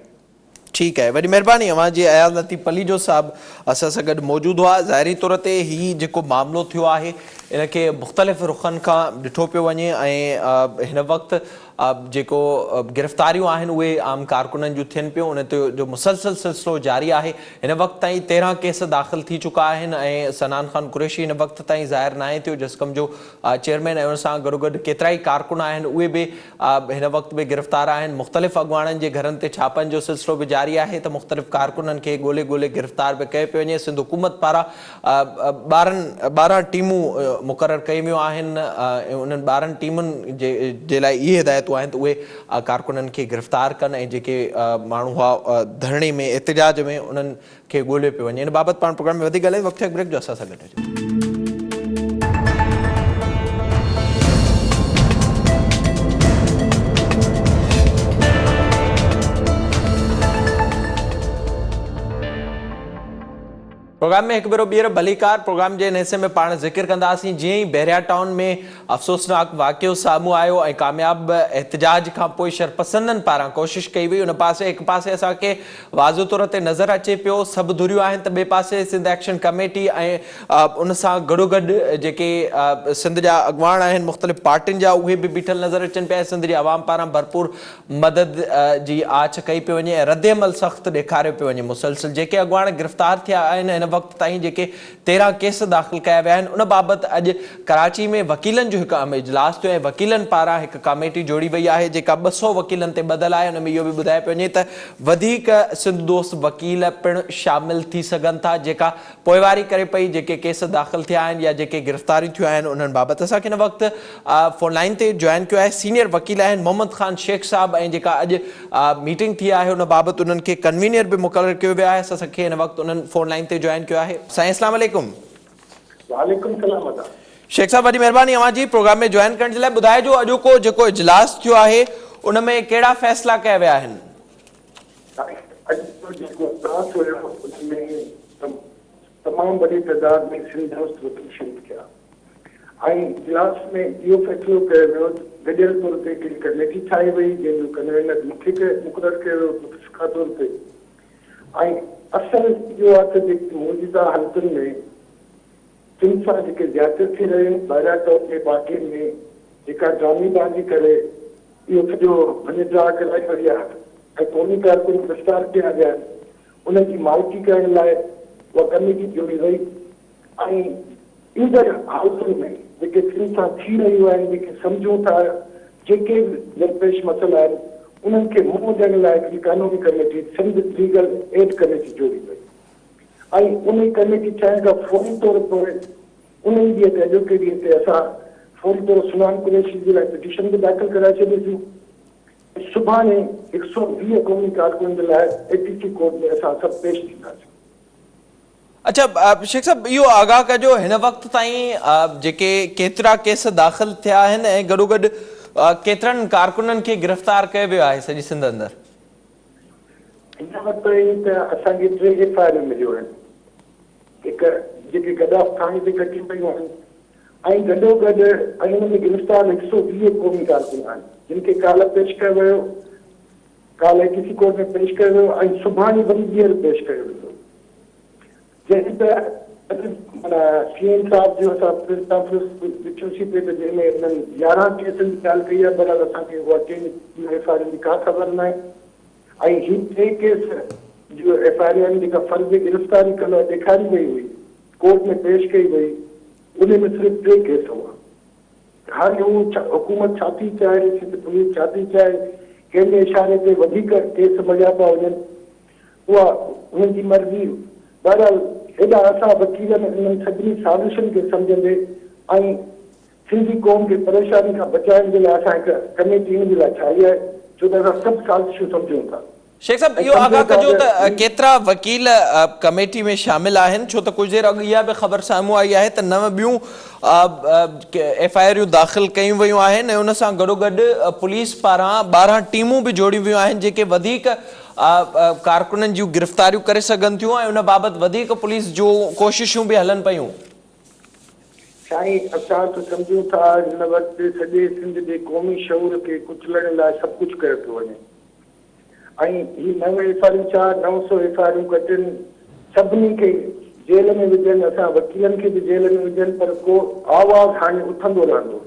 ٺيڪ آهي وڏي مهرباني اوهان جي اياز لطيف پليجو صاحب اسان سان گڏ موجود هئا ظاهري طور تي هي جيڪو معاملو ٿيو آهي ان کي مختلف رخن کان ڏٺو پيو وڃي ۽ هن وقت جيڪو گرفتاريون آهن اهي عام ڪارڪنن جون ٿين پيون ان تي جو مسلسل سلسلو جاري آهي هن وقت تائين 13 ڪيس داخل ٿي چڪا آهن ۽ صنعان خان قريشي هن وقت تائين ظاهر ناهي ٿيو جسقم جو چيئرمين ۽ ان سان گڏوگڏ ڪيترائي ڪارڪن آهن اهي به هن وقت به گرفتار آهن، مختلف اڳواڻن جي گهرن تي ڇاپن جو سلسلو به جاري آهي ته مختلف ڪارڪنن کي ڳولي ڳولي گرفتار به ڪيو پيو وڃي، سنڌ حڪومت پاران 12 ٽيمون مقرر ڪيون ويون آهن ۽ انهن 12 ٽيمن جي لاء اهي هدايتون آهن ته اهي ڪارڪنن کي گرفتار ڪن ۽ جيڪي ماڻهو هئا ڌرڻي ۾ احتجاج ۾ انهن کي ڳوليو پيو وڃي ان بابت پاڻ پروگرام ۾ وڌيڪ ڳالهائينداسين وقت ٿيو آهي بريڪ جو اسان سان گڏ رهجو. پروگرام ۾ هڪ ڀيرو ٻيهر ڀليڪار پروگرام جي هن حصي ۾ پاڻ ذڪر ڪنداسين جيئن ئي بحريا ٽائون ۾ افسوسناڪ واقعو سامهون آيو ۽ ڪامياب احتجاج کانپوء شرپسندن پاران ڪوشش ڪئي وئي ان پاسي هڪ پاسي اسان کي واضح طور تي نظر اچي پيو سڀ ڌريون آهن ته ٻئي پاسي سنڌ ايڪشن ڪميٽي ۽ ان سان گڏوگڏ جيڪي سنڌ جا اڳواڻ آهن مختلف پارٽين جا اهي به بيٺل نظر اچن پيا ۽ سنڌ جي عوام پاران ڀرپور مدد جي آڇ ڪئي پئي وڃي ۽ ردعمل سخت ڏيکاريو پيو وڃي مسلسل جيڪي اڳواڻ گرفتار ٿيا آهن هن وقت تائين جيڪي 13 ڪيس داخل ڪيا ويا آهن ان بابت اڄ ڪراچي ۾ وڪيلن جو هڪ اهم اجلاس ٿيو ۽ وڪيلن پاران هڪ ڪاميٽي جوڙي وئي آهي جيڪا 200 وڪيلن تي ٻڌل آهي ان ۾ اهو به ٻڌايو پيو وڃي ته وڌيڪ سنڌ دوست وڪيل پڻ شامل ٿي سگهن ٿا جيڪا پوئواري ڪري پئي جيڪي ڪيس داخل ٿيا آهن يا جيڪي گرفتاريون ٿيون آهن انهن بابت اسان کي هن وقت فون لائين تي جوائن ڪيو آهي سينيئر وڪيل آهن محمد خان شيخ صاحب ۽ جيڪا اڄ ميٽنگ ٿي آهي ان بابت انهن کي ڪنوينيئر به مقرر ڪيو ويو آهي اسان کي هن وقت انهن فون لائين تي جوائن ڪيو آهي سائين اسلام عليڪم.
وعليڪم السلام ادا.
شيخ صاحب وڏي مهرباني اوهان جي پروگرام ۾ جوائن ڪرڻ جي لاء ٻڌائجو اڄوڪو جيڪو اجلاس ٿيو آهي ان ۾ ڪهڙا فيصلا ڪيا ويا آهن.
سائين اڄ جو جيڪو اجلاس هيو ان ۾ تمام وڏي تعداد ۾ سنڌ دوست وڪيل شريڪ ٿيا. ۽ اجلاس ۾ اهو فيصلو ڪيو ويو ته گڏيل طور تي هڪڙي ڪميٽي ٺاهي وئي جنهن جو ڪنوينر مون کي مقرر ڪيو ويو متفقه طور تي ۽ اصل اهو آهي ته جيڪي موجوده حالتن ۾ سنڌ سان جيڪي زيادتيون ٿي رهيون آهن بحريا ٽائون ۾ باغين ۾ جيڪا ڊرامي بازي ڪري اهو سڄو ڀڃ ڊاهه ڪرائي وئي آهي ۽ قومي ڪارڪن گرفتار ڪيا ويا آهن انهن جي مالڪي ڪرڻ لاء اها ڪميٽي جوڙي وئي ۽ ايندڙ حالتن ۾ جيڪي سنڌ سان ٿي رهيون آهن، جيڪي سمجهون ٿا، جيڪي به درپيش مسئلا آهن، انهن کي منهن ڏيڻ لاء هڪڙي قانوني committee Sindh legal aid committee جوڙي وئي ۽ انهي ڪميٽي ٺهڻ کان فوري طور پوء انهي ڏينهن تي اڄوڪي ڏينهن تي اسان فوري طور سنان قريشي جي لاء پٽيشن به داخل ڪرائي ڇڏيسين ۽ سڀاڻي 120 قومي ڪارڪنن جي لاء اي ٽي سي ڪورٽ ۾ اسان سڀ پيش ٿينداسين.
اڇا شيخ صاحب اهو آگاهه ڪجو هن وقت تائين جيڪي ڪيترا ڪيس داخل ٿيا آهن ۽ گڏوگڏ ڪيترن ڪارڪنن کي گرفتار ڪيو ويو آهي سڄي سنڌ اندر؟
هن وقت تائين ته اسان کي ٽي ايف I آرون مليون آهن هڪ جيڪي گڏاف ٿاڻي تي ڪٽيون ويون آهن ۽ گڏوگڏ ۽ ان ۾ گرفتار 120 قومي ڪارڪن آهن جن کي ڪالهه پيش ڪيو ويو ڪالهه اي ٽي سي ڪورٽ ۾ پيش ڪيو ويو ۽ سڀاڻي وري ٻيهر پيش ڪيو ويندو. جڏهن ته اڄ معنيٰ سي ايم صاحب جو اسان پريس ڪانفرنس ڏٺيوسين پئي ته جنهن ۾ انهن 11 ڪيسن جي ڳالهه ڪئي آهي بهرحال اسان کي اها ٽن ايف I آرن جي ڪا خبر ناهي ۽ هي ٽي ڪيس جو ايف I آرون آهن جيڪا فرض گرفتاري ڪلهه ڏيکاري وئي هئي ڪورٽ ۾ پيش ڪئي وئي انهي ۾ صرف ٽي ڪيس هئا. هاڻي هو حڪومت ڇا ٿي چاهي، سنڌ پوليس ڇا ٿي چاهي، ڪنهن جي اشاري تي وڌيڪ ڪيس مڙهيا پيا وڃن، اها انهن جي مرضي. بهرحال هيڏانهن اسان وڪيلن انهن سڀني سازشن کي سمجهندي ۽ سنڌي قوم کي پريشاني کان بچائڻ جي لاء اسان هڪ ڪميٽي ان جي لاء ٺاهي آهي، ڇو ته اسان سڀ سازشون سمجهون ٿا.
شيخ صاحب
۽
اهو
سمجهون
آگاهه
ٿا
ڪجو
ته
ته
هي.
ڪيترا وڪيل ڪميٽي ۾ شامل آهن ڇو ته ڪجهه دير اڳ اها به خبر سامهون آئي آهي ته نو ٻيون ايف I آريون داخل ڪيون ويون آهن ۽ ان سان گڏوگڏ پوليس پاران 12 ٽيمون به جوڙيون ويون آهن جيڪي وڌيڪ ڪارڪنن جون گرفتاريون ڪري سگهن ٿيون ۽ ان بابت وڌيڪ پوليس جون ڪوششون به هلن پيون.
سائين اسان ته سمجهون ٿا هن وقت سڄي سنڌ جي قومي شعور کي ڪچلڻ لاء سڀ ڪجهه ڪيو پيو وڃي. ۽ هي نو ايف آريون ڇا 900 ايف آريون ڪٽين سڀني کي جيل ۾ وجهن اسان وڪيلن کي به جيل ۾ وجهن پر ڪو آواز هاڻي اٿندو رهندو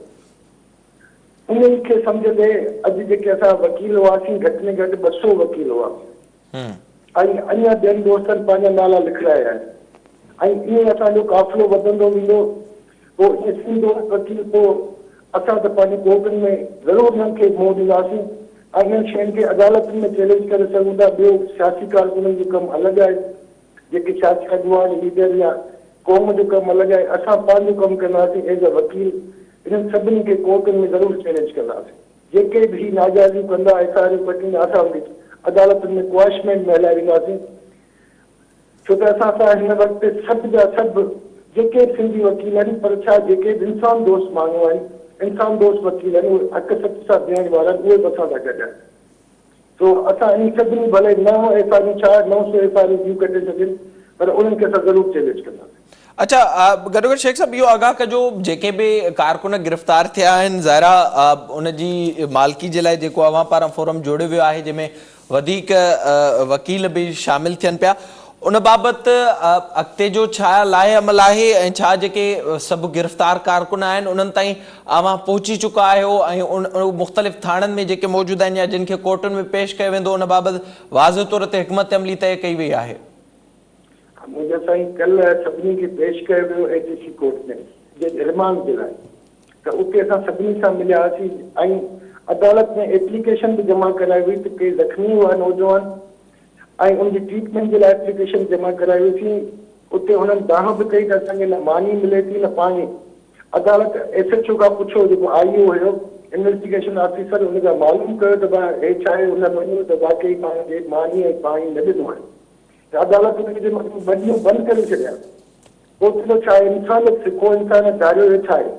انهي کي سمجهندي اڄ جيڪي اسان وڪيل هئاسين گهٽ ۾ گهٽ 200 وڪيل هئاسين ۽ اڃا ٻين دوستن پنهنجا نالا لکرايا آهن ۽ ائين اسان جو قافلو وڌندو ويندو پوء ائين ٿيندو وڪيل پوء اسان ته پنهنجي ڪورٽن ۾ ضرور انهن کي منهن ڏينداسين ۽ انهن شين کي عدالتن ۾ چئلينج ڪري سگهون ٿا ٻيو سياسي ڪارڪنن جو ڪم الڳ آهي جيڪي سياسي اڳواڻ ليڊر يا قوم جو ڪم الڳ آهي اسان پنهنجو ڪم ڪنداسين ايز اي وڪيل انهن سڀني کي ڪورٽن ۾ ضرور چئلينج ڪنداسين جيڪي به هي ناجائزيون ڪندا ايف I آريون ڪٽيندا اسان انهن کي عدالتن ۾ ڪواشمينٽ ۾ هلائي وينداسين. ڇو ته اسان سان هن وقت سڀ جا سڀ جيڪي به سنڌي وڪيل آهن پر ڇا جيڪي به انسان دوست ماڻهو آهن، انسان دوست وڪيل آهن اهي حق سچ سان بيهڻ وارا آهن اهي به اسان سان گڏ آهن. سو اسان انهن سڀني ڀلي نو ايف آريون ڇا 900 ايف آريون ٻيون ڪٽي ڇڏين پر انهن کي اسان ضرور چئلينج ڪنداسين.
اڇا گڏوگڏ شيخ صاحب اهو آگاهه ڪجو جيڪي به ڪارڪن گرفتار ٿيا آهن ظاهر آهي ان جي مالڪي جي لاء جيڪو اوهان پاران فورم جوڙيو ويو آهي جنهن ۾ وڌيڪ وڪيل به شامل ٿين پيا ان بابت اڳتي جو ڇا لائحه عمل آهي ۽ ڇا جيڪي سڀ گرفتار ڪارڪن آهن انهن تائين اوهان پهچي چڪا آهيو ۽ مختلف ٿاڻن ۾ جيڪي موجود آهن يا جن کي ڪورٽن ۾ پيش ڪيو ويندو ان بابت واضح طور تي حڪمت عملي طئي ڪئي وئي آهي.
منهنجا سائين ڪلهه سڀني کي پيش ڪيو ويو ايچ اي سي ڪورٽ ۾ جج رمانڊ جي لاء ته اتي اسان سڀني سان مليا هئاسين ۽ عدالت ۾ ايپليڪيشن به جمع ڪرائي هئي ته ڪي زخمي هئا نوجوان ۽ ان جي ٽريٽمينٽ جي لاء ايپليڪيشن جمع ڪرائي هئيسين اتي هنن دانهن به ڪئي ته اسان کي نه ماني ملي ٿي نه پاڻي عدالت ايس ايڇ او کان پڇيو جيڪو آئي او هيو انويسٽيگيشن آفيسر ان کان معلوم ڪيو ته ڀاء هي ڇا آهي ان مڃيو ته واقعي پاڻ کي ماني ۽ پاڻي نه ڏنو آهي ته عدالت ان جي مٿان ٻه ڏينهن بند ڪري ڇڏيا. پوء ٿيندو ڇا آهي انسانيت سکو انسان ڌاريو هي ڇا آهي.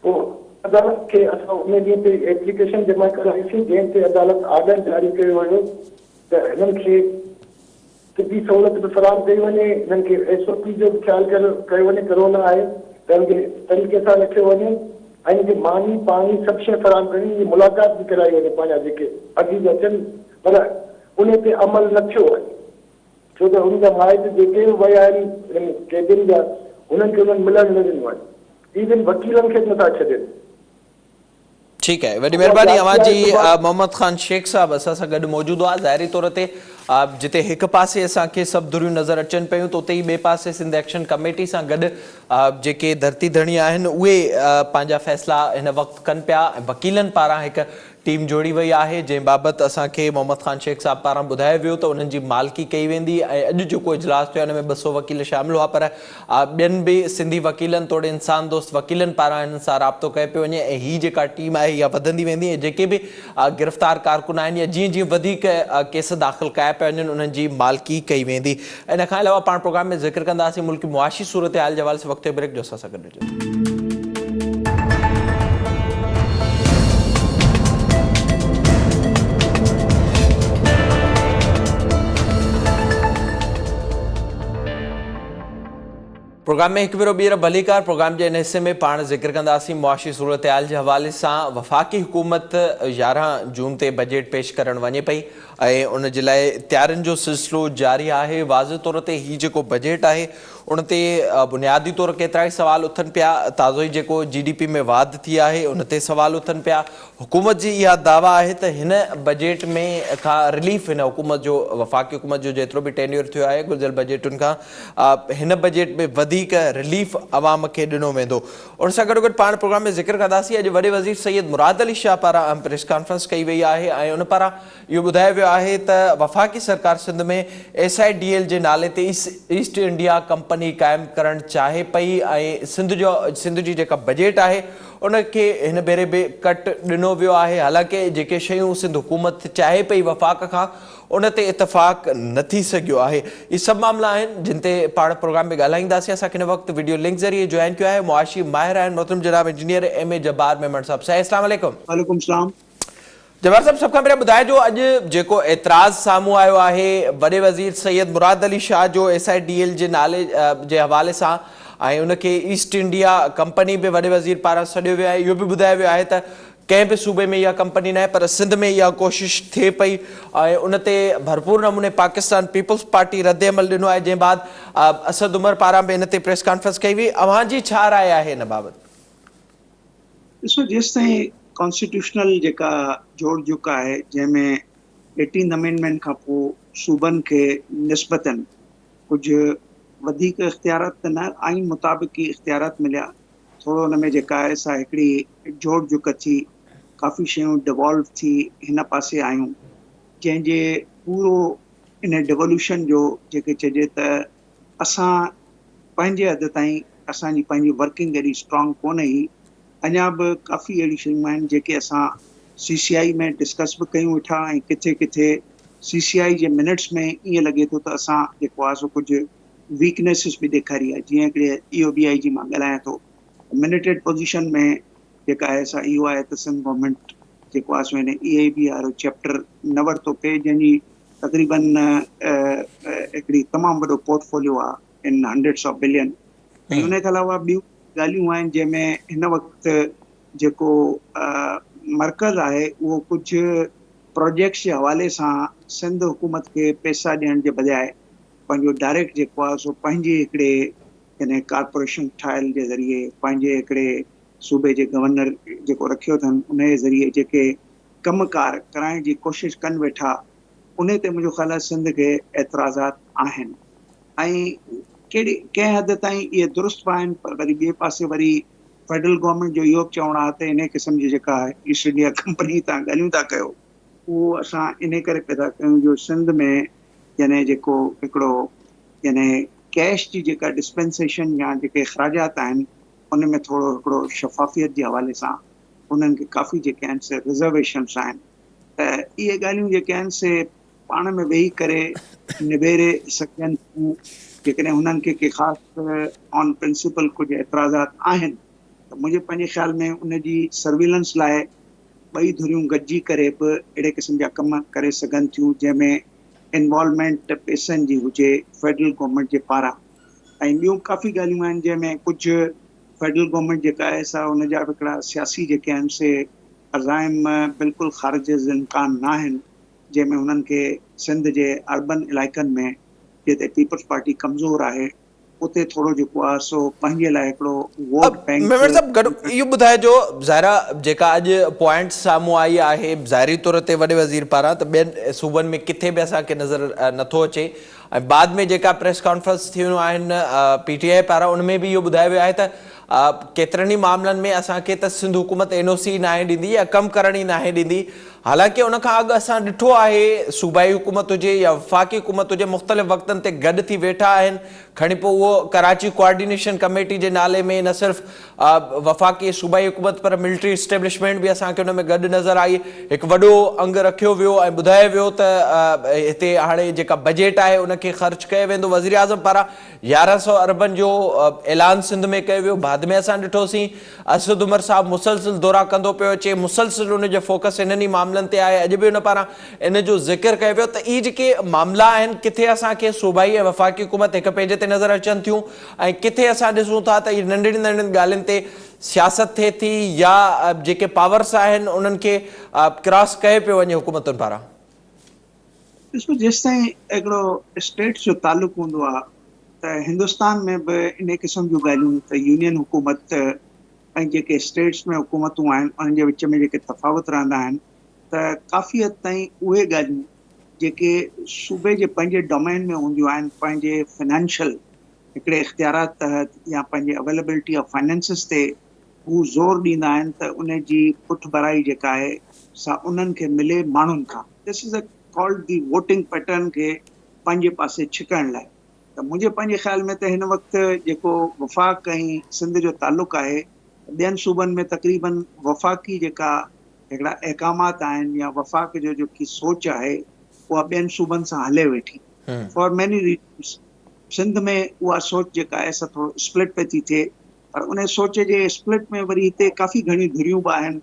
پوء عدالت کي اسان ان ڏينهن تي ايپليڪيشن جمع ڪرائيسين جنهن تي عدالت آرڊر جاري ڪيو هيو ته هنن کي طبي سهولت به فراهم ڪئي وڃي هنن کي ايس او پي جو به خيال ڪيو وڃي ڪرونا آهي ته هن کي طريقي سان رکيو وڃي ۽ هن کي ماني پاڻي سڀ شيء فراهم ڪري هن جي ملاقات به ڪرائي وڃي پنهنجا جيڪي عزيز اچن پر ان تي عمل نه ٿيو آهي ڇو ته ان جا مائٽ جيڪي به ويا آهن انهن قيدين جا انهن کي انهن ملڻ نه ڏنو آهي ايون وڪيلن کي به نٿا ڇڏين.
ٺيڪ آهي وڏي مهرباني اوهان جي محمد خان شيخ صاحب اسان سان گڏ موجود هئا ظاهري طور تي جتي هڪ پاسي اسان کي سڀ ڌريون نظر اچن پيون ته اتي ئي ٻئي پاسي سنڌ ايڪشن ڪميٽي سان گڏ جيڪي ڌرتي ڌڻي آهن اهي پنهنجا فيصلا هن وقت ڪن پيا ۽ وڪيلن پاران هڪ ٽيم جوڙي وئي آهي جنهن بابت اسان کي محمد خان شيخ صاحب پاران ٻڌايو ويو ته انهن جي مالڪي ڪئي ويندي ۽ اڄ جيڪو اجلاس ٿيو ان ۾ 200 وڪيل شامل هئا پر ٻين به سنڌي وڪيلن توڙي انسان دوست وڪيلن پاران انهن سان رابطو ڪيو پيو وڃي ۽ هي جيڪا ٽيم آهي اها وڌندي ويندي ۽ جيڪي به گرفتار ڪارڪن آهن يا جيئن جيئن وڌيڪ ڪيس داخل ڪيا پيا وڃن انهن جي مالڪي ڪئي ويندي ان کان علاوه پاڻ پروگرام ۾ ذڪر ڪنداسين ملڪي معاشي صورتحال جي حوالي سان وقت جو بريڪ جو اسان سان گڏ رهجو. پروگرام ۾ هڪ ڀيرو ٻيهر ڀليڪار پروگرام جي ان حصي ۾ پاڻ ذڪر ڪنداسين معاشي صورتحال جي حوالي سان وفاقي حڪومت 11 جون تي بجيٽ پيش ڪرڻ وڃي پئي ۽ ان جي لاء تيارين جو سلسلو جاري آهي واضح طور تي هي جيڪو بجيٽ آهي ان تي بنيادي طور ڪيترائي سوال اٿن پيا، تازو ئي جيڪو جي ڊي پي ۾ واڌ ٿي آهي ان تي سوال اٿن پيا، حڪومت جي اها دعويٰ آهي ته هن بجيٽ ۾ ڪا رليف هن حڪومت جو وفاقي حڪومت جو جيترو به ٽينيور ٿيو آهي گذريل بجيٽن کان هن بجيٽ ۾ وڌيڪ رليف عوام کي ڏنو ويندو. ان سان گڏوگڏ پاڻ پروگرام ۾ ذڪر ڪنداسين اڄ وڏي وزير سيد مراد علي شاهه پاران اهم پريس ڪانفرنس ڪئي وئي آهي ۽ ان پاران اهو ٻڌايو ويو آهي ته وفاقي سرڪار Sindh ۾ S I D L جي نالي تي ايسٽ انڊيا ڪمپني قائم ڪرڻ چاهي پئي ۽ سنڌ جو سنڌ جي جيڪا بجيٽ آهي ان کي هن ڀيري به ڪٽ ڏنو ويو آهي حالانڪه جيڪي شيون سنڌ حڪومت چاهي پئي وفاق کان ان تي اتفاق نه ٿي سگهيو آهي اهي سڀ معاملا آهن جن تي پاڻ پروگرام ۾ ڳالهائينداسين اسان کي هن وقت وڊيو لنڪ ذريعي جوائن ڪيو آهي معاشي ماهر آهن محترم جناب engineer M A Jabbar Memon صاحب سائين اسلام عليڪم.
وعليڪم السلام.
جبار صاحب سڀ کان پهريان ٻڌائجو اڄ جيڪو اعتراض سامهون آيو آهي وڏي وزير سيد مراد علي شاهه جو ايس I D L جي نالي جي حوالي سان ۽ ان کي ايسٽ انڊيا ڪمپني به وڏي وزير پاران سڏيو ويو آهي اهو به ٻڌايو ويو آهي ته ڪنهن به صوبي ۾ اها ڪمپني ناهي پر سنڌ ۾ اها ڪوشش ٿئي پئي ۽ ان تي ڀرپور نموني پاڪستان پيپلز پارٽي رد عمل ڏنو آهي جنهن بعد اسد عمر پاران به ان تي پريس ڪانفرنس ڪئي وئي اوهان جي ڇا راء آهي ان بابت؟
ڏسو جيستائين ڪانسٽيٽيوشنل جيڪا جوڙجڪ آهي جنهن ۾ ايٽينٿ امينڊمينٽ کان پوء صوبن کي نسبتن ڪجهه وڌيڪ اختيارات ته نه آئين مطابق ئي اختيارات مليا ٿورو ان ۾ جيڪا آهي سا هڪڙي جوڙجڪ ٿي ڪافي شيون ڊوالو ٿي هن پاسي آيون جنهن جي پورو ان ڊيولوشن جو جيڪي چئجي ته اسان پنهنجي حد تائين اسان جي پنهنجي ورڪنگ ايڏي اسٽرانگ ڪونه هئي اڃا به ڪافي اهڙيون شيون آهن جيڪي اسان سي سي آئي ۾ ڊسڪس به ڪيون ويٺا ۽ ڪٿي ڪٿي سي سي آئي جي منٽس ۾ ائين لڳي ٿو ته اسان جيڪو آهي سو ڪجهه ويڪنيسز به ڏيکاري آهي جيئن هڪڙي اي او بي آئي جي مان ڳالهايان ٿو منٽيڊ پوزيشن ۾ جيڪا آهي سا اهو آهي ته سنڌ گورنمينٽ جيڪو آهي سو هن اي اي بي وارو چيپٽر نه ورتو پئي جنهن جي تقريبن هڪڙي تمام وڏو پورٽفوليو آ ان هنڊريڊس آف بلين ۽ ان کان علاوه ٻيون ڳالهيون آهن جنهن ۾ هن وقت جيڪو مرڪز آهي اهو ڪجهه پروجيڪٽس جي حوالي سان سنڌ حڪومت کي پيسا ڏيڻ جي بجاء پنهنجو ڊائريڪٽ جيڪو آهي سو پنهنجي هڪڙي يعني ڪارپوريشن ٺاهيل جي ذريعي پنهنجي هڪڙي صوبي جي گورنر جيڪو رکيو اٿن ان جي ذريعي جيڪي ڪم ڪار ڪرائڻ جي ڪوشش ڪن ويٺا انهي تي منهنجو خيال آهي سنڌ کي اعتراضات آهن. ۽ ڪهڙي ڪنهن حد تائين اهي درست به آهن پر وري ٻئي پاسي وري فيڊرل گورنمينٽ جو اهو به چوڻ آهي ته انهي قسم جي جيڪا ايسٽ انڊيا ڪمپني تان ڳالهيون ٿا ڪيو اهو اسان انهي ڪري پيدا ڪيون جو سنڌ ۾ يعني جيڪو هڪڙو يعني ڪيش جي جيڪا ڊسپينسيشن يا جيڪي اخراجات آهن ان ۾ ٿورو هڪڙو شفافيت جي حوالي سان انهن کي ڪافي جيڪي آهن سي رزرويشنس آهن ته اهي ڳالهيون جيڪي آهن سي پاڻ ۾ ويهي ڪري نبيري سگهجن ٿيون. جيڪڏهن هنن کي ڪي خاص آن پرنسپل ڪجهه اعتراضات آهن ته منهنجي پنهنجي خيال ۾ ان جي سرويلنس لاء ٻئي ڌريون گڏجي ڪري به اهڙي قسم جا ڪم ڪري سگهن ٿيون جنهن ۾ انوالومينٽ پئسن جي هجي فيڊرل گورنمينٽ جي پاران ۽ ٻيون ڪافي ڳالهيون آهن جنهن ۾ ڪجهه فيڊرل گورنمينٽ جيڪا آهي سا ان جا به هڪڙا سياسي جيڪي آهن سي عزائم بلڪل خارج از امڪان ناهن. جنهن ۾ هنن کي سنڌ جي اربن علائقن ۾ جتي پيپلز پارٽي ڪمزور آهي اتي ٿورو جيڪو آهي سو پنهنجي لاء هڪڙو ووٽ بئنڪ
ميمڻ صاحب گڏ اهو ٻڌائجو ظاهر آهي جيڪا اڄ پوائنٽس سامهون آئي آهي ظاهري طور تي وڏي وزير پاران ته ٻين صوبن ۾ ڪٿي به اسان کي نظر نٿو اچي ۽ بعد ۾ جيڪا پريس ڪانفرنس ٿيون آهن پي ٽي آء پاران ان ۾ به اهو ٻڌايو ويو آهي ته ڪيترن ئي معاملن ۾ اسان کي ته سنڌ حڪومت اين او سي ناهي ڏيندي يا ڪم ڪرڻ ئي ناهي ڏيندي حالانڪه ان کان اڳ اسان ڏٺو آهي صوبائي حڪومت هجي يا وفاقي حڪومت هجي مختلف وقتن تي گڏ ٿي ويٺا آهن کڻي پوء اهو ڪراچي ڪوآرڊينيشن ڪميٽي جي نالي ۾ نه صرف وفاقي ۽ صوبائي حڪومت پر ملٽري اسٽيبلشمينٽ به اسان کي ان ۾ گڏ نظر آئي هڪ وڏو انگ رکيو ويو ۽ ٻڌايو ويو ته هتي هاڻي جيڪا بجيٽ آهي ان کي خرچ ڪيو ويندو وزيراعظم پاران 1100 اربن جو اعلان سنڌ ۾ ڪيو ويو بعد ۾ اسان ڏٺوسين اسد عمر صاحب مسلسل دورا ڪندو پيو اچي مسلسل ان جو فوڪس انهن ئي معاملن تي آهي اڄ به ان پاران ان جو ذڪر ڪيو ويو ته اهي جيڪي معاملا آهن ڪٿي اسان کي صوبائي ۽ وفاقي حڪومت هڪ پيج تي نظر اچن ٿيون ۽ ڪٿي اسان ڏسون ٿا ته اهي ننڍڙين ننڍڙين ڳالهين تي سياست ٿئي ٿي يا جيڪي پاورس آهن انهن کي ڪراس ڪيو پيو وڃي حڪومتن پاران.
ڏسو جيستائين هڪڙو اسٽيٽس جو تعلق هوندو آهي ته هندستان ۾ به انهي قسم جون ڳالهيون ته يونين حڪومت ۽ جيڪي اسٽيٽس ۾ حڪومتون آهن انهن جي وچ ۾ جيڪي تفاوت رهندا آهن ته ڪافي حد تائين اهي ڳالهيون جيڪي صوبي جي پنهنجي ڊومين ۾ هونديون آهن پنهنجي فنانشل هڪڙي اختيارات تحت يا پنهنجي اويليبلٽي آف فائننسز تي هو زور ڏيندا آهن ته ان جي پٺڀرائي جيڪا آهي سا انهن کي ملي ماڻهن کان this is called the voting pattern کي پنهنجي پاسي ڇڪڻ لاء ته منهنجي پنهنجي خيال ۾ ته هن وقت جيڪو وفاق ۽ سنڌ جو تعلق آهي ٻين صوبن ۾ تقريبن وفاقي جيڪا هڪڙا احڪامات آهن يا وفاق جو جيڪي سوچ آهي اها ٻين صوبن سان هلي ويٺي فار ميني ريزنس سنڌ ۾ اها سوچ جيڪا آهي سا ٿورو اسپلٽ پئي ٿي ٿئي پر ان سوچ جي اسپلٽ ۾ وري هتي ڪافي گهڻيون ڌريون به آهن،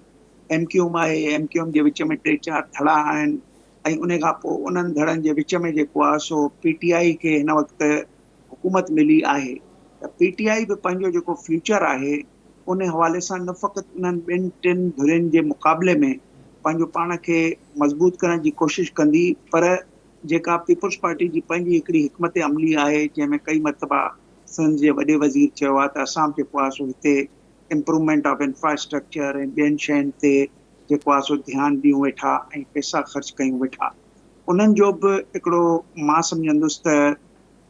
ايم ڪيو ايم آهي، ايم ڪيو ايم جي وچ ۾ ٽي چار ڌڙا آهن ۽ ان کان پوء انهن ڌڙن جي وچ ۾ جيڪو آهي سو پي ٽي آء کي هن وقت حڪومت ملي آهي ته پي ٽي آء به پنهنجو جيڪو فيوچر آهي ان حوالي سان نه فقط انهن ٻن ٽن ڌرين جي مقابلي ۾ پنهنجو پاڻ کي مضبوط ڪرڻ جي ڪوشش ڪندي پر جيڪا پيپلز پارٽي جي پنهنجي هڪڙي حڪمت عملي آهي جنهن ۾ ڪئي مرتبا سنڌ جي وڏي وزير چيو آهي ته اسان به جيڪو آهي سو هتي امپروومينٽ آف انفراسٽرڪچر ۽ ٻين شين تي جيڪو آهي سو ڌيان ڏيون ويٺا ۽ پئسا خرچ ڪيون ويٺا انهن جو به هڪڙو مان سمجهندس ته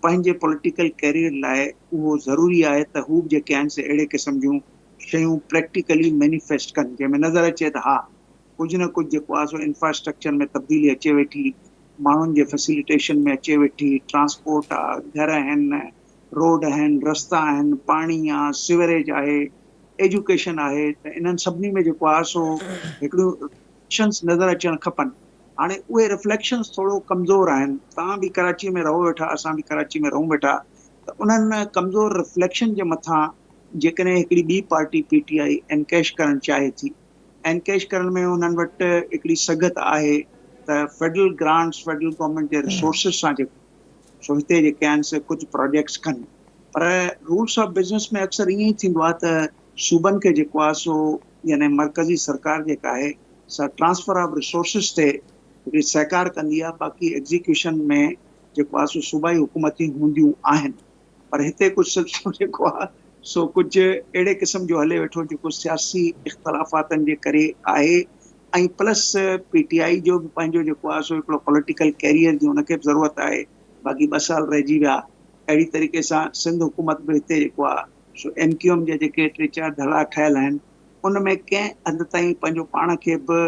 پنهنجي پوليٽيڪل ڪيريئر لاء اهو ضروري آهي ته هو به جيڪي آهن سي اهڙي قسم جون شيون پريڪٽيڪلي مينيفيسٽ ڪن جنهن ۾ نظر اچي ته ها ڪجهه نه ڪجهه جيڪو آهي سو انفراسٽرڪچر ۾ تبديلي اچي ويٺي، ماڻهن جي فيسليٽيشن ۾ اچي ويٺي، ٽرانسپورٽ آ، گهر آهن، روڊ آهن، رستا آهن، پاڻي آ، سيوريج آهي، ايجوڪيشن آهي ته انهن سڀني ۾ جيڪو آهي سو هڪڙيون رفليڪشنز نظر اچڻ کپن. هاڻي اهي رفليڪشنز ٿورو ڪمزور آهن، توهان به ڪراچي ۾ رهو ويٺا، اسان به ڪراچي ۾ رهون ويٺا ته انهن ڪمزور رفليڪشن جي مٿان جيڪڏهن هڪڙي ٻي پارٽي پي ٽي آء انڪيش ڪرڻ چاهي ٿي انڪيش ڪرڻ ۾ انهن وٽ هڪڙي سگهه ته آهي ته فيڊرل گرانٽس فيڊرل گورنمينٽ جي ريسورسز سان جيڪو سو هتي جيڪي آهن سي ڪجهه پراجيڪٽس ڪن پر رولس آف بزنس ۾ اڪثر ائين ئي ٿيندو آهي ته صوبن کي جيڪو آهي سو يعني مرڪزي سرڪار جيڪا آهي سا ٽرانسفر آف ريسورسز تي هڪڙي سهڪار ڪندي آهي باقي ايگزيڪيوشن ۾ جيڪو آهي سو صوبائي حڪومتون هونديون آهن پر هتي ڪجهه سلسلو جيڪو آهي سو ڪجهه اهڙي قسم جو هلي ويٺو جيڪو سياسي اختلافاتن جي ڪري آهي ۽ پلس پي ٽي آء جو به پنهنجو جيڪو آهي سو هڪڙو پوليٽيڪل ڪيريئر جي ان کي به ضرورت آهي باقي ٻه سال رهجي ويا اهڙي طريقي سان سنڌ حڪومت به هتي جيڪو آهي سو ايم ڪيو ايم جا جيڪي ٽي چار ڌڙا ٺهيل آهن ان ۾ ڪنهن هنڌ تائين پنهنجو پاڻ کي به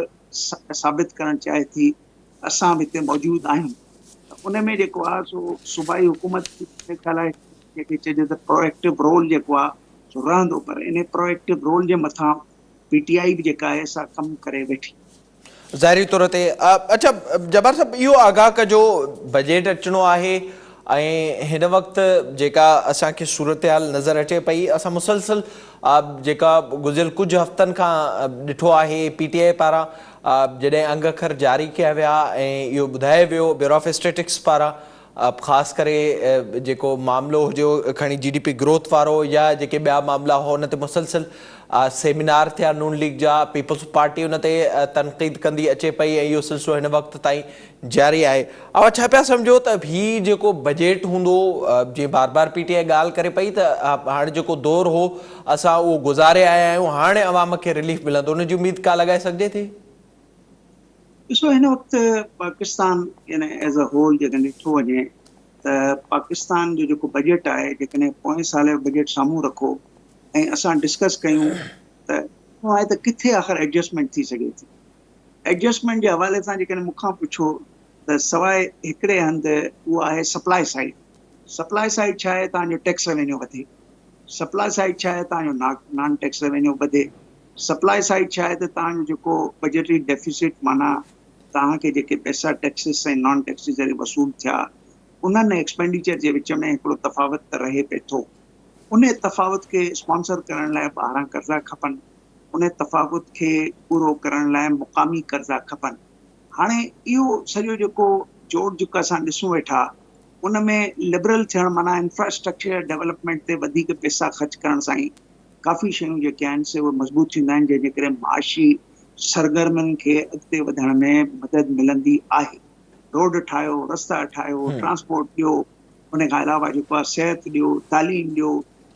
ثابت ڪرڻ چاهي ٿي ته اسان به هتي موجود آهيون ته ان ۾ جيڪو آهي سو صوبائي حڪومت جي خيال آهي جنهن کي چئجي ته پرو ايڪٽو رول جيڪو آهي سو رهندو پر ان پرو ايڪٽو رول جي مٿان پي ٽي آء به جيڪا آهي سا ڪم ڪري ويٺي.
ظاهري طور تي اڇا جبار صاحب اهو آگاهه ڪجو بجيٽ اچڻو آهي ۽ هن وقت جيڪا اسان کي صورتحال نظر اچي پئي اسان مسلسل جيڪا گذريل ڪجهه هفتن کان ڏٺو آهي پي ٽي آء پاران جڏهن انگ اکر جاري ڪيا ويا ۽ اهو ٻڌايو ويو بيورو آف اسٽيٽڪس پاران خاص ڪري جيڪو معاملو هجيو کڻي جي ڊي پي گروٿ وارو يا جيڪي ٻيا معاملا هئا ان تي مسلسل سيمينار ٿيا نون ليگ جا پيپلز پارٽي ان تي تنقيد ڪندي اچي پئي ۽ اهو سلسلو هن وقت تائين جاري آهي اوهان ڇا پيا سمجهو ته هي جيڪو بجيٽ هوندو جيئن بار بار پي ٽي آء ڳالهه ڪري پئي ته هاڻي جيڪو دور هو اسان اهو گذاري آيا آهيون هاڻي عوام کي رليف ملندو ان جي اميد ڪا لڳائي سگهجي ٿي؟
ڏسو هن وقت پاڪستان يعني ايز اي هول جيڪڏهن ڏٺو وڃي ته پاڪستان جو جيڪو بجيٽ آهي جيڪڏهن پوئين سال جو بجيٽ سامهون رکو ۽ اسان ڊسڪس ڪيون ته اهو آهي ته ڪٿي آخر ايڊجسٽمينٽ ٿي سگهي ٿي ايڊجسٽمينٽ جي حوالي سان جيڪڏهن مون کان پڇو ته سواء هڪڙي هنڌ اهو آهي سپلاء سائيڊ سپلاء سائيڊ ڇا آهي تان جو ٽيڪس روينيو وڌي سپلاء سائيڊ ڇا آهي تان جو نان ٽيڪس روينيو وڌي سپلاء سائيڊ ڇا آهي ته توهان جو جيڪو بجيٽري ڊيفيسٽ معنيٰ توهان کي جيڪي پئسا ٽيڪسز ۽ نان ٽيڪسز ذريعي وصول ٿيا انهن ۽ ايڪسپينڊيچر جي وچ ۾ هڪڙو تفاوت ته رهي پئي ٿو انهي تفاوت کي اسپانسر ڪرڻ لاء ٻاهران قرضا کپن انهي تفاوت کي پورو ڪرڻ لاء مقامي قرضا کپن هاڻي اهو سڄو جيڪو جوڙجڪ اسان ڏسون ويٺا ان ۾ لبرل ٿيڻ معنيٰ انفراسٽرڪچر ڊولپمينٽ تي وڌيڪ پئسا خرچ ڪرڻ سان ئي ڪافي شيون جيڪي آهن سي اهي مضبوط ٿيندا آهن جنهن جي ڪري معاشي سرگرمين کي اڳتي وڌڻ ۾ مدد ملندي آهي. روڊ ٺاهيو، رستا ٺاهيو، ٽرانسپورٽ ڏيو، ان کان علاوه جيڪو آهي صحت ڏيو، تعليم ڏيو،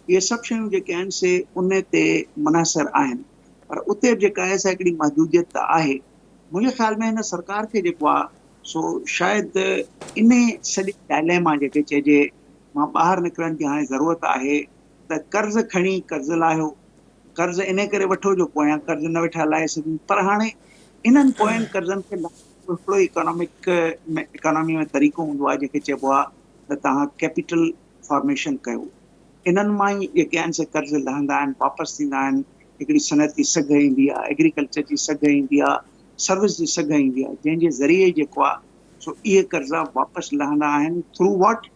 اهي سڀ شيون جيڪي آهن سي ان تي منحصر آهن پر اتي به جيڪا آهي سا هڪڙي محدوديت ته آهي. منهنجي خيال ۾ هن سرڪار کي جيڪو آهي سو شايد انهي سڄي ڊائليما جيڪي چئجي مان ٻاهر نڪرڻ جي هاڻي ضرورت آهي ته قرض کڻي قرض لاهيو، قرض انهي ڪري وٺو جو پويان قرض نه ويٺا لاهي سگهون پر هاڻي انهن پوين قرضن کي لاهڻ جو هڪڙو ئي اڪانامڪ ۾ اڪانامي ۾ طريقو هوندو آهي جنهن کي چئبو آهي ته توهان ڪيپيٽل فارميشن ڪيو انهن مان ئي جيڪي آهن سي قرض لهندا آهن واپس ٿيندا آهن هڪڙي صنعتي سگهه ايندي آهي ايگريڪلچر جي سگهه ايندي آهي سروس جي سگهه ايندي آهي جنهن جي ذريعي جيڪو آهي سو اهي قرضا واپس لهندا آهن ٿرو واٽ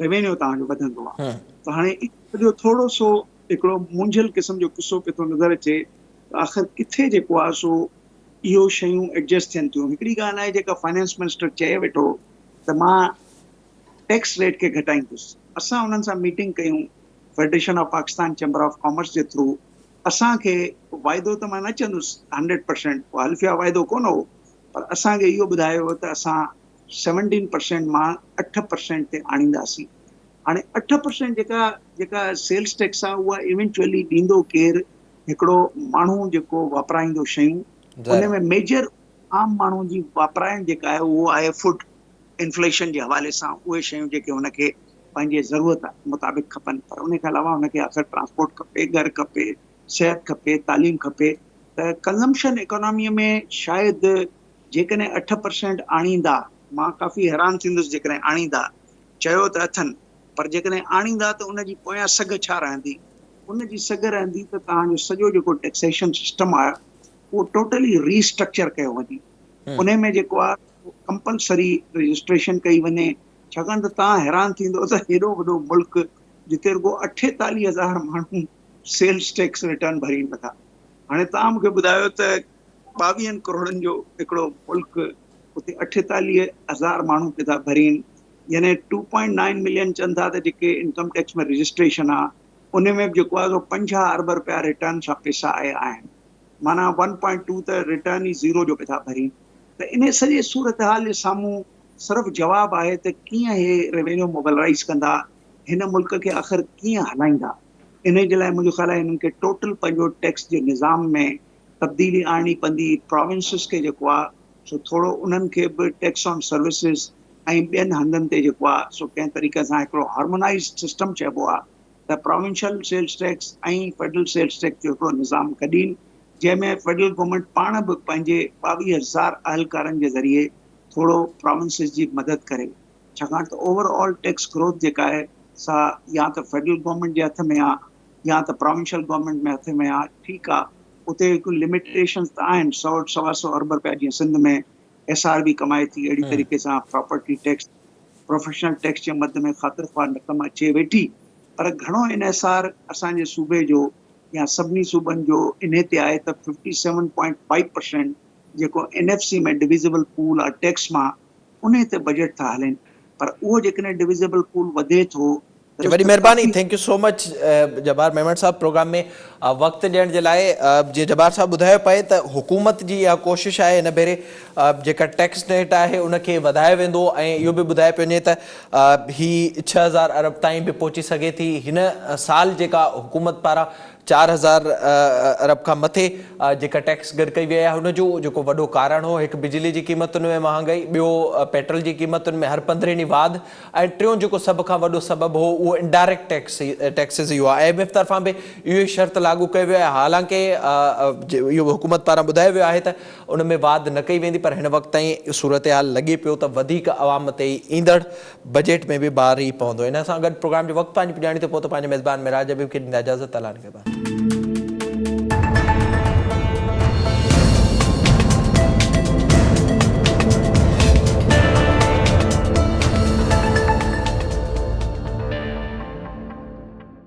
روينيو توهان جو وڌندو آهي ته هاڻي اهو ٿورو سو هڪڙو مونجهيل قسم جو قصو پيو ٿو نظر اچي ته آخر ڪٿي جيڪو آهي سو اهو شيون ايڊجسٽ ٿين ٿيون هڪڙي ڳالهه آهي جيڪا فائنانس منسٽر چئي ويٺو ته مان ٽيڪس ريٽ کي گهٽائيندس اسان انهن سان ميٽنگ ڪيون federation of Pakistan chamber of commerce جي ٿرو اسان کي واعدو ته مان نه چوندس 100% حلفيا واعدو ڪونه هو پر اسان کي اهو ٻڌايو ويو ته اسان سيونٽين پرسينٽ مان 8% تي آڻينداسين. هاڻي 8% جيڪا جيڪا سيلز ٽيڪس آهي اها ايونچوئلي ڏيندو ڪير؟ هڪڙو ماڻهو جيڪو واپرائيندو شيون ان ۾ ميجر عام ماڻهو جي واپرائڻ جيڪا آهي اهو آهي فوڊ انفليشن جي حوالي سان اهي شيون جيڪي هن کي پنهنجي ضرورت مطابق کپن پر ان کان علاوه هن کي آخر ٽرانسپورٽ کپي گهر کپي صحت کپي تعليم کپي ته ڪنزمپشن اڪانامي ۾ شايد جيڪڏهن 8% آڻيندا، مان ڪافي حيران ٿيندس جيڪڏهن آڻيندا، چيو ته اٿن، پر جيڪڏهن آڻيندا ته ان جي پويان سگهه ڇا رهندي؟ ان جي سگهه رهندي ته توهان جو سڄو جيڪو ٽيڪسيشن سسٽم آهي اهو ٽوٽلي ري اسٽرڪچر ڪيو وڃي، انهي ۾ جيڪو آهي ڪمپلسري رجسٽريشن ڪئي وڃي، ڇاڪاڻ ته توهان حيران ٿيندو ته هيڏو وڏو ملڪ جتي رڳو 48 هزار ماڻهو سيلز ٽيڪس ريٽرن ڀرين نٿا، هاڻي توهان مون کي ٻڌايو ته ٻاويهن ڪروڙن جو هڪڙو ملڪ اتي 48 هزار ماڻهو پئي ٿا ڀرين يعني 2.9 ملين چون ٿا ته جيڪي انڪم ٽيڪس ۾ رجسٽريشن آ ان ۾ به جيڪو آ سو 50 ارب رپيا ريٽرن سان پئسا آيا آهن معنيٰ 1.2 ته ريٽرن ئي زيرو جو پئي ٿا ڀرين ته ان سڄي صورتحال جي سامهون صرف جواب آهي ته ڪيئن هي روينيو موبلائيز ڪندا هن ملڪ کي آخر ڪيئن هلائيندا انهي جي لاء منهنجو خيال آهي هنن کي ٽوٽل پنهنجو ٽيڪس جي نظام ۾ تبديلي آڻڻي پوندي، پراونسز کي جيڪو آ سو ٿورو انهن کي به ٽيڪس آن سروسز ۽ ٻين هنڌن تي جيڪو آ سو ڪنهن طريقي سان هڪڙو هارمونائيزڊ سسٽم چئبو آ ته provincial sales tax ۽ federal sales tax جو هڪڙو نظام ڪڍين جنهن ۾ فيڊرل گورنمينٽ پاڻ به پنهنجي 22,000 اهلڪارن جي ذريعي ٿورو پراونسز جي مدد ڪري ڇاڪاڻ ته اوور آل ٽيڪس گروٿ جيڪا آهي سا يا ته فيڊرل گورنمينٽ جي هٿ ۾ آ يا ته پراونشل گورنمينٽ ۾ هٿ ۾ آ ٺيڪ آ اتي هڪ لميٽيشنز ته آهن سو سوا سو ارب رپيا جيئن سنڌ ۾ ايس آر بي ڪمائي ٿي اهڙي طريقي سان پراپرٽي ٽيڪس پروفيشنل ٽيڪس جي مد ۾ خاطر خواهه رقم اچي ويٺي پر گهڻو انحصار اسان جي صوبي جو يا سڀني صوبن جو انهي تي آهي ته fifty seven point five percent جيڪو اين ايف سي ۾ ڊويزبل پول آهي ٽيڪس مان انهي تي بجيٽ ٿا هلين پر اهو جيڪڏهن ڊويزبل پول وڌي ٿو
جي وڏي مهرباني thank you so much Jabbar Memon صاحب پروگرام ۾ وقت ڏيڻ جي لاء جي جبار صاحب ٻڌايو پئي ته حڪومت جي اها ڪوشش آهي هن ڀيري جيڪا ٽيڪس نيٽ آهي ان کي وڌايو ويندو ۽ اهو به ٻڌايو پيو وڃي ته هي 6000 ارب تائين به پهچي سگهي ٿي هن سال جيڪا حڪومت پاران 4000 ارب کان مٿي جيڪا ٽيڪس گڏ ڪئي وئي آهي ان جو جيڪو وڏو ڪارڻ هو هڪ بجلي جي قيمتن ۾ مهانگائي ٻيو پيٽرول جي قيمتن ۾ هر پندرهين ڏينهن واڌ ۽ ٽيون جيڪو سڀ کان وڏو سبب هو اهو انڊائريڪٽ ٽيڪسز ئي هئا. I M F طرفان به اهو ئي شرط لاڳو ڪيو ويو آهي حالانڪه اهو به حڪومت پاران ٻڌايو ويو آهي ته ان ۾ واڌ نه ڪئي ويندي پر هن وقت تائين صورتحال لڳي پيو ته وڌيڪ عوام تي ئي ايندڙ بجيٽ ۾ به بار ئي پوندو. ان سان گڏ پروگرام جو وقت پنهنجي پڄاڻي تي پهتو پنهنجي ميزبان معراج حبيب کي ڏيندا اجازت الله نگهبان.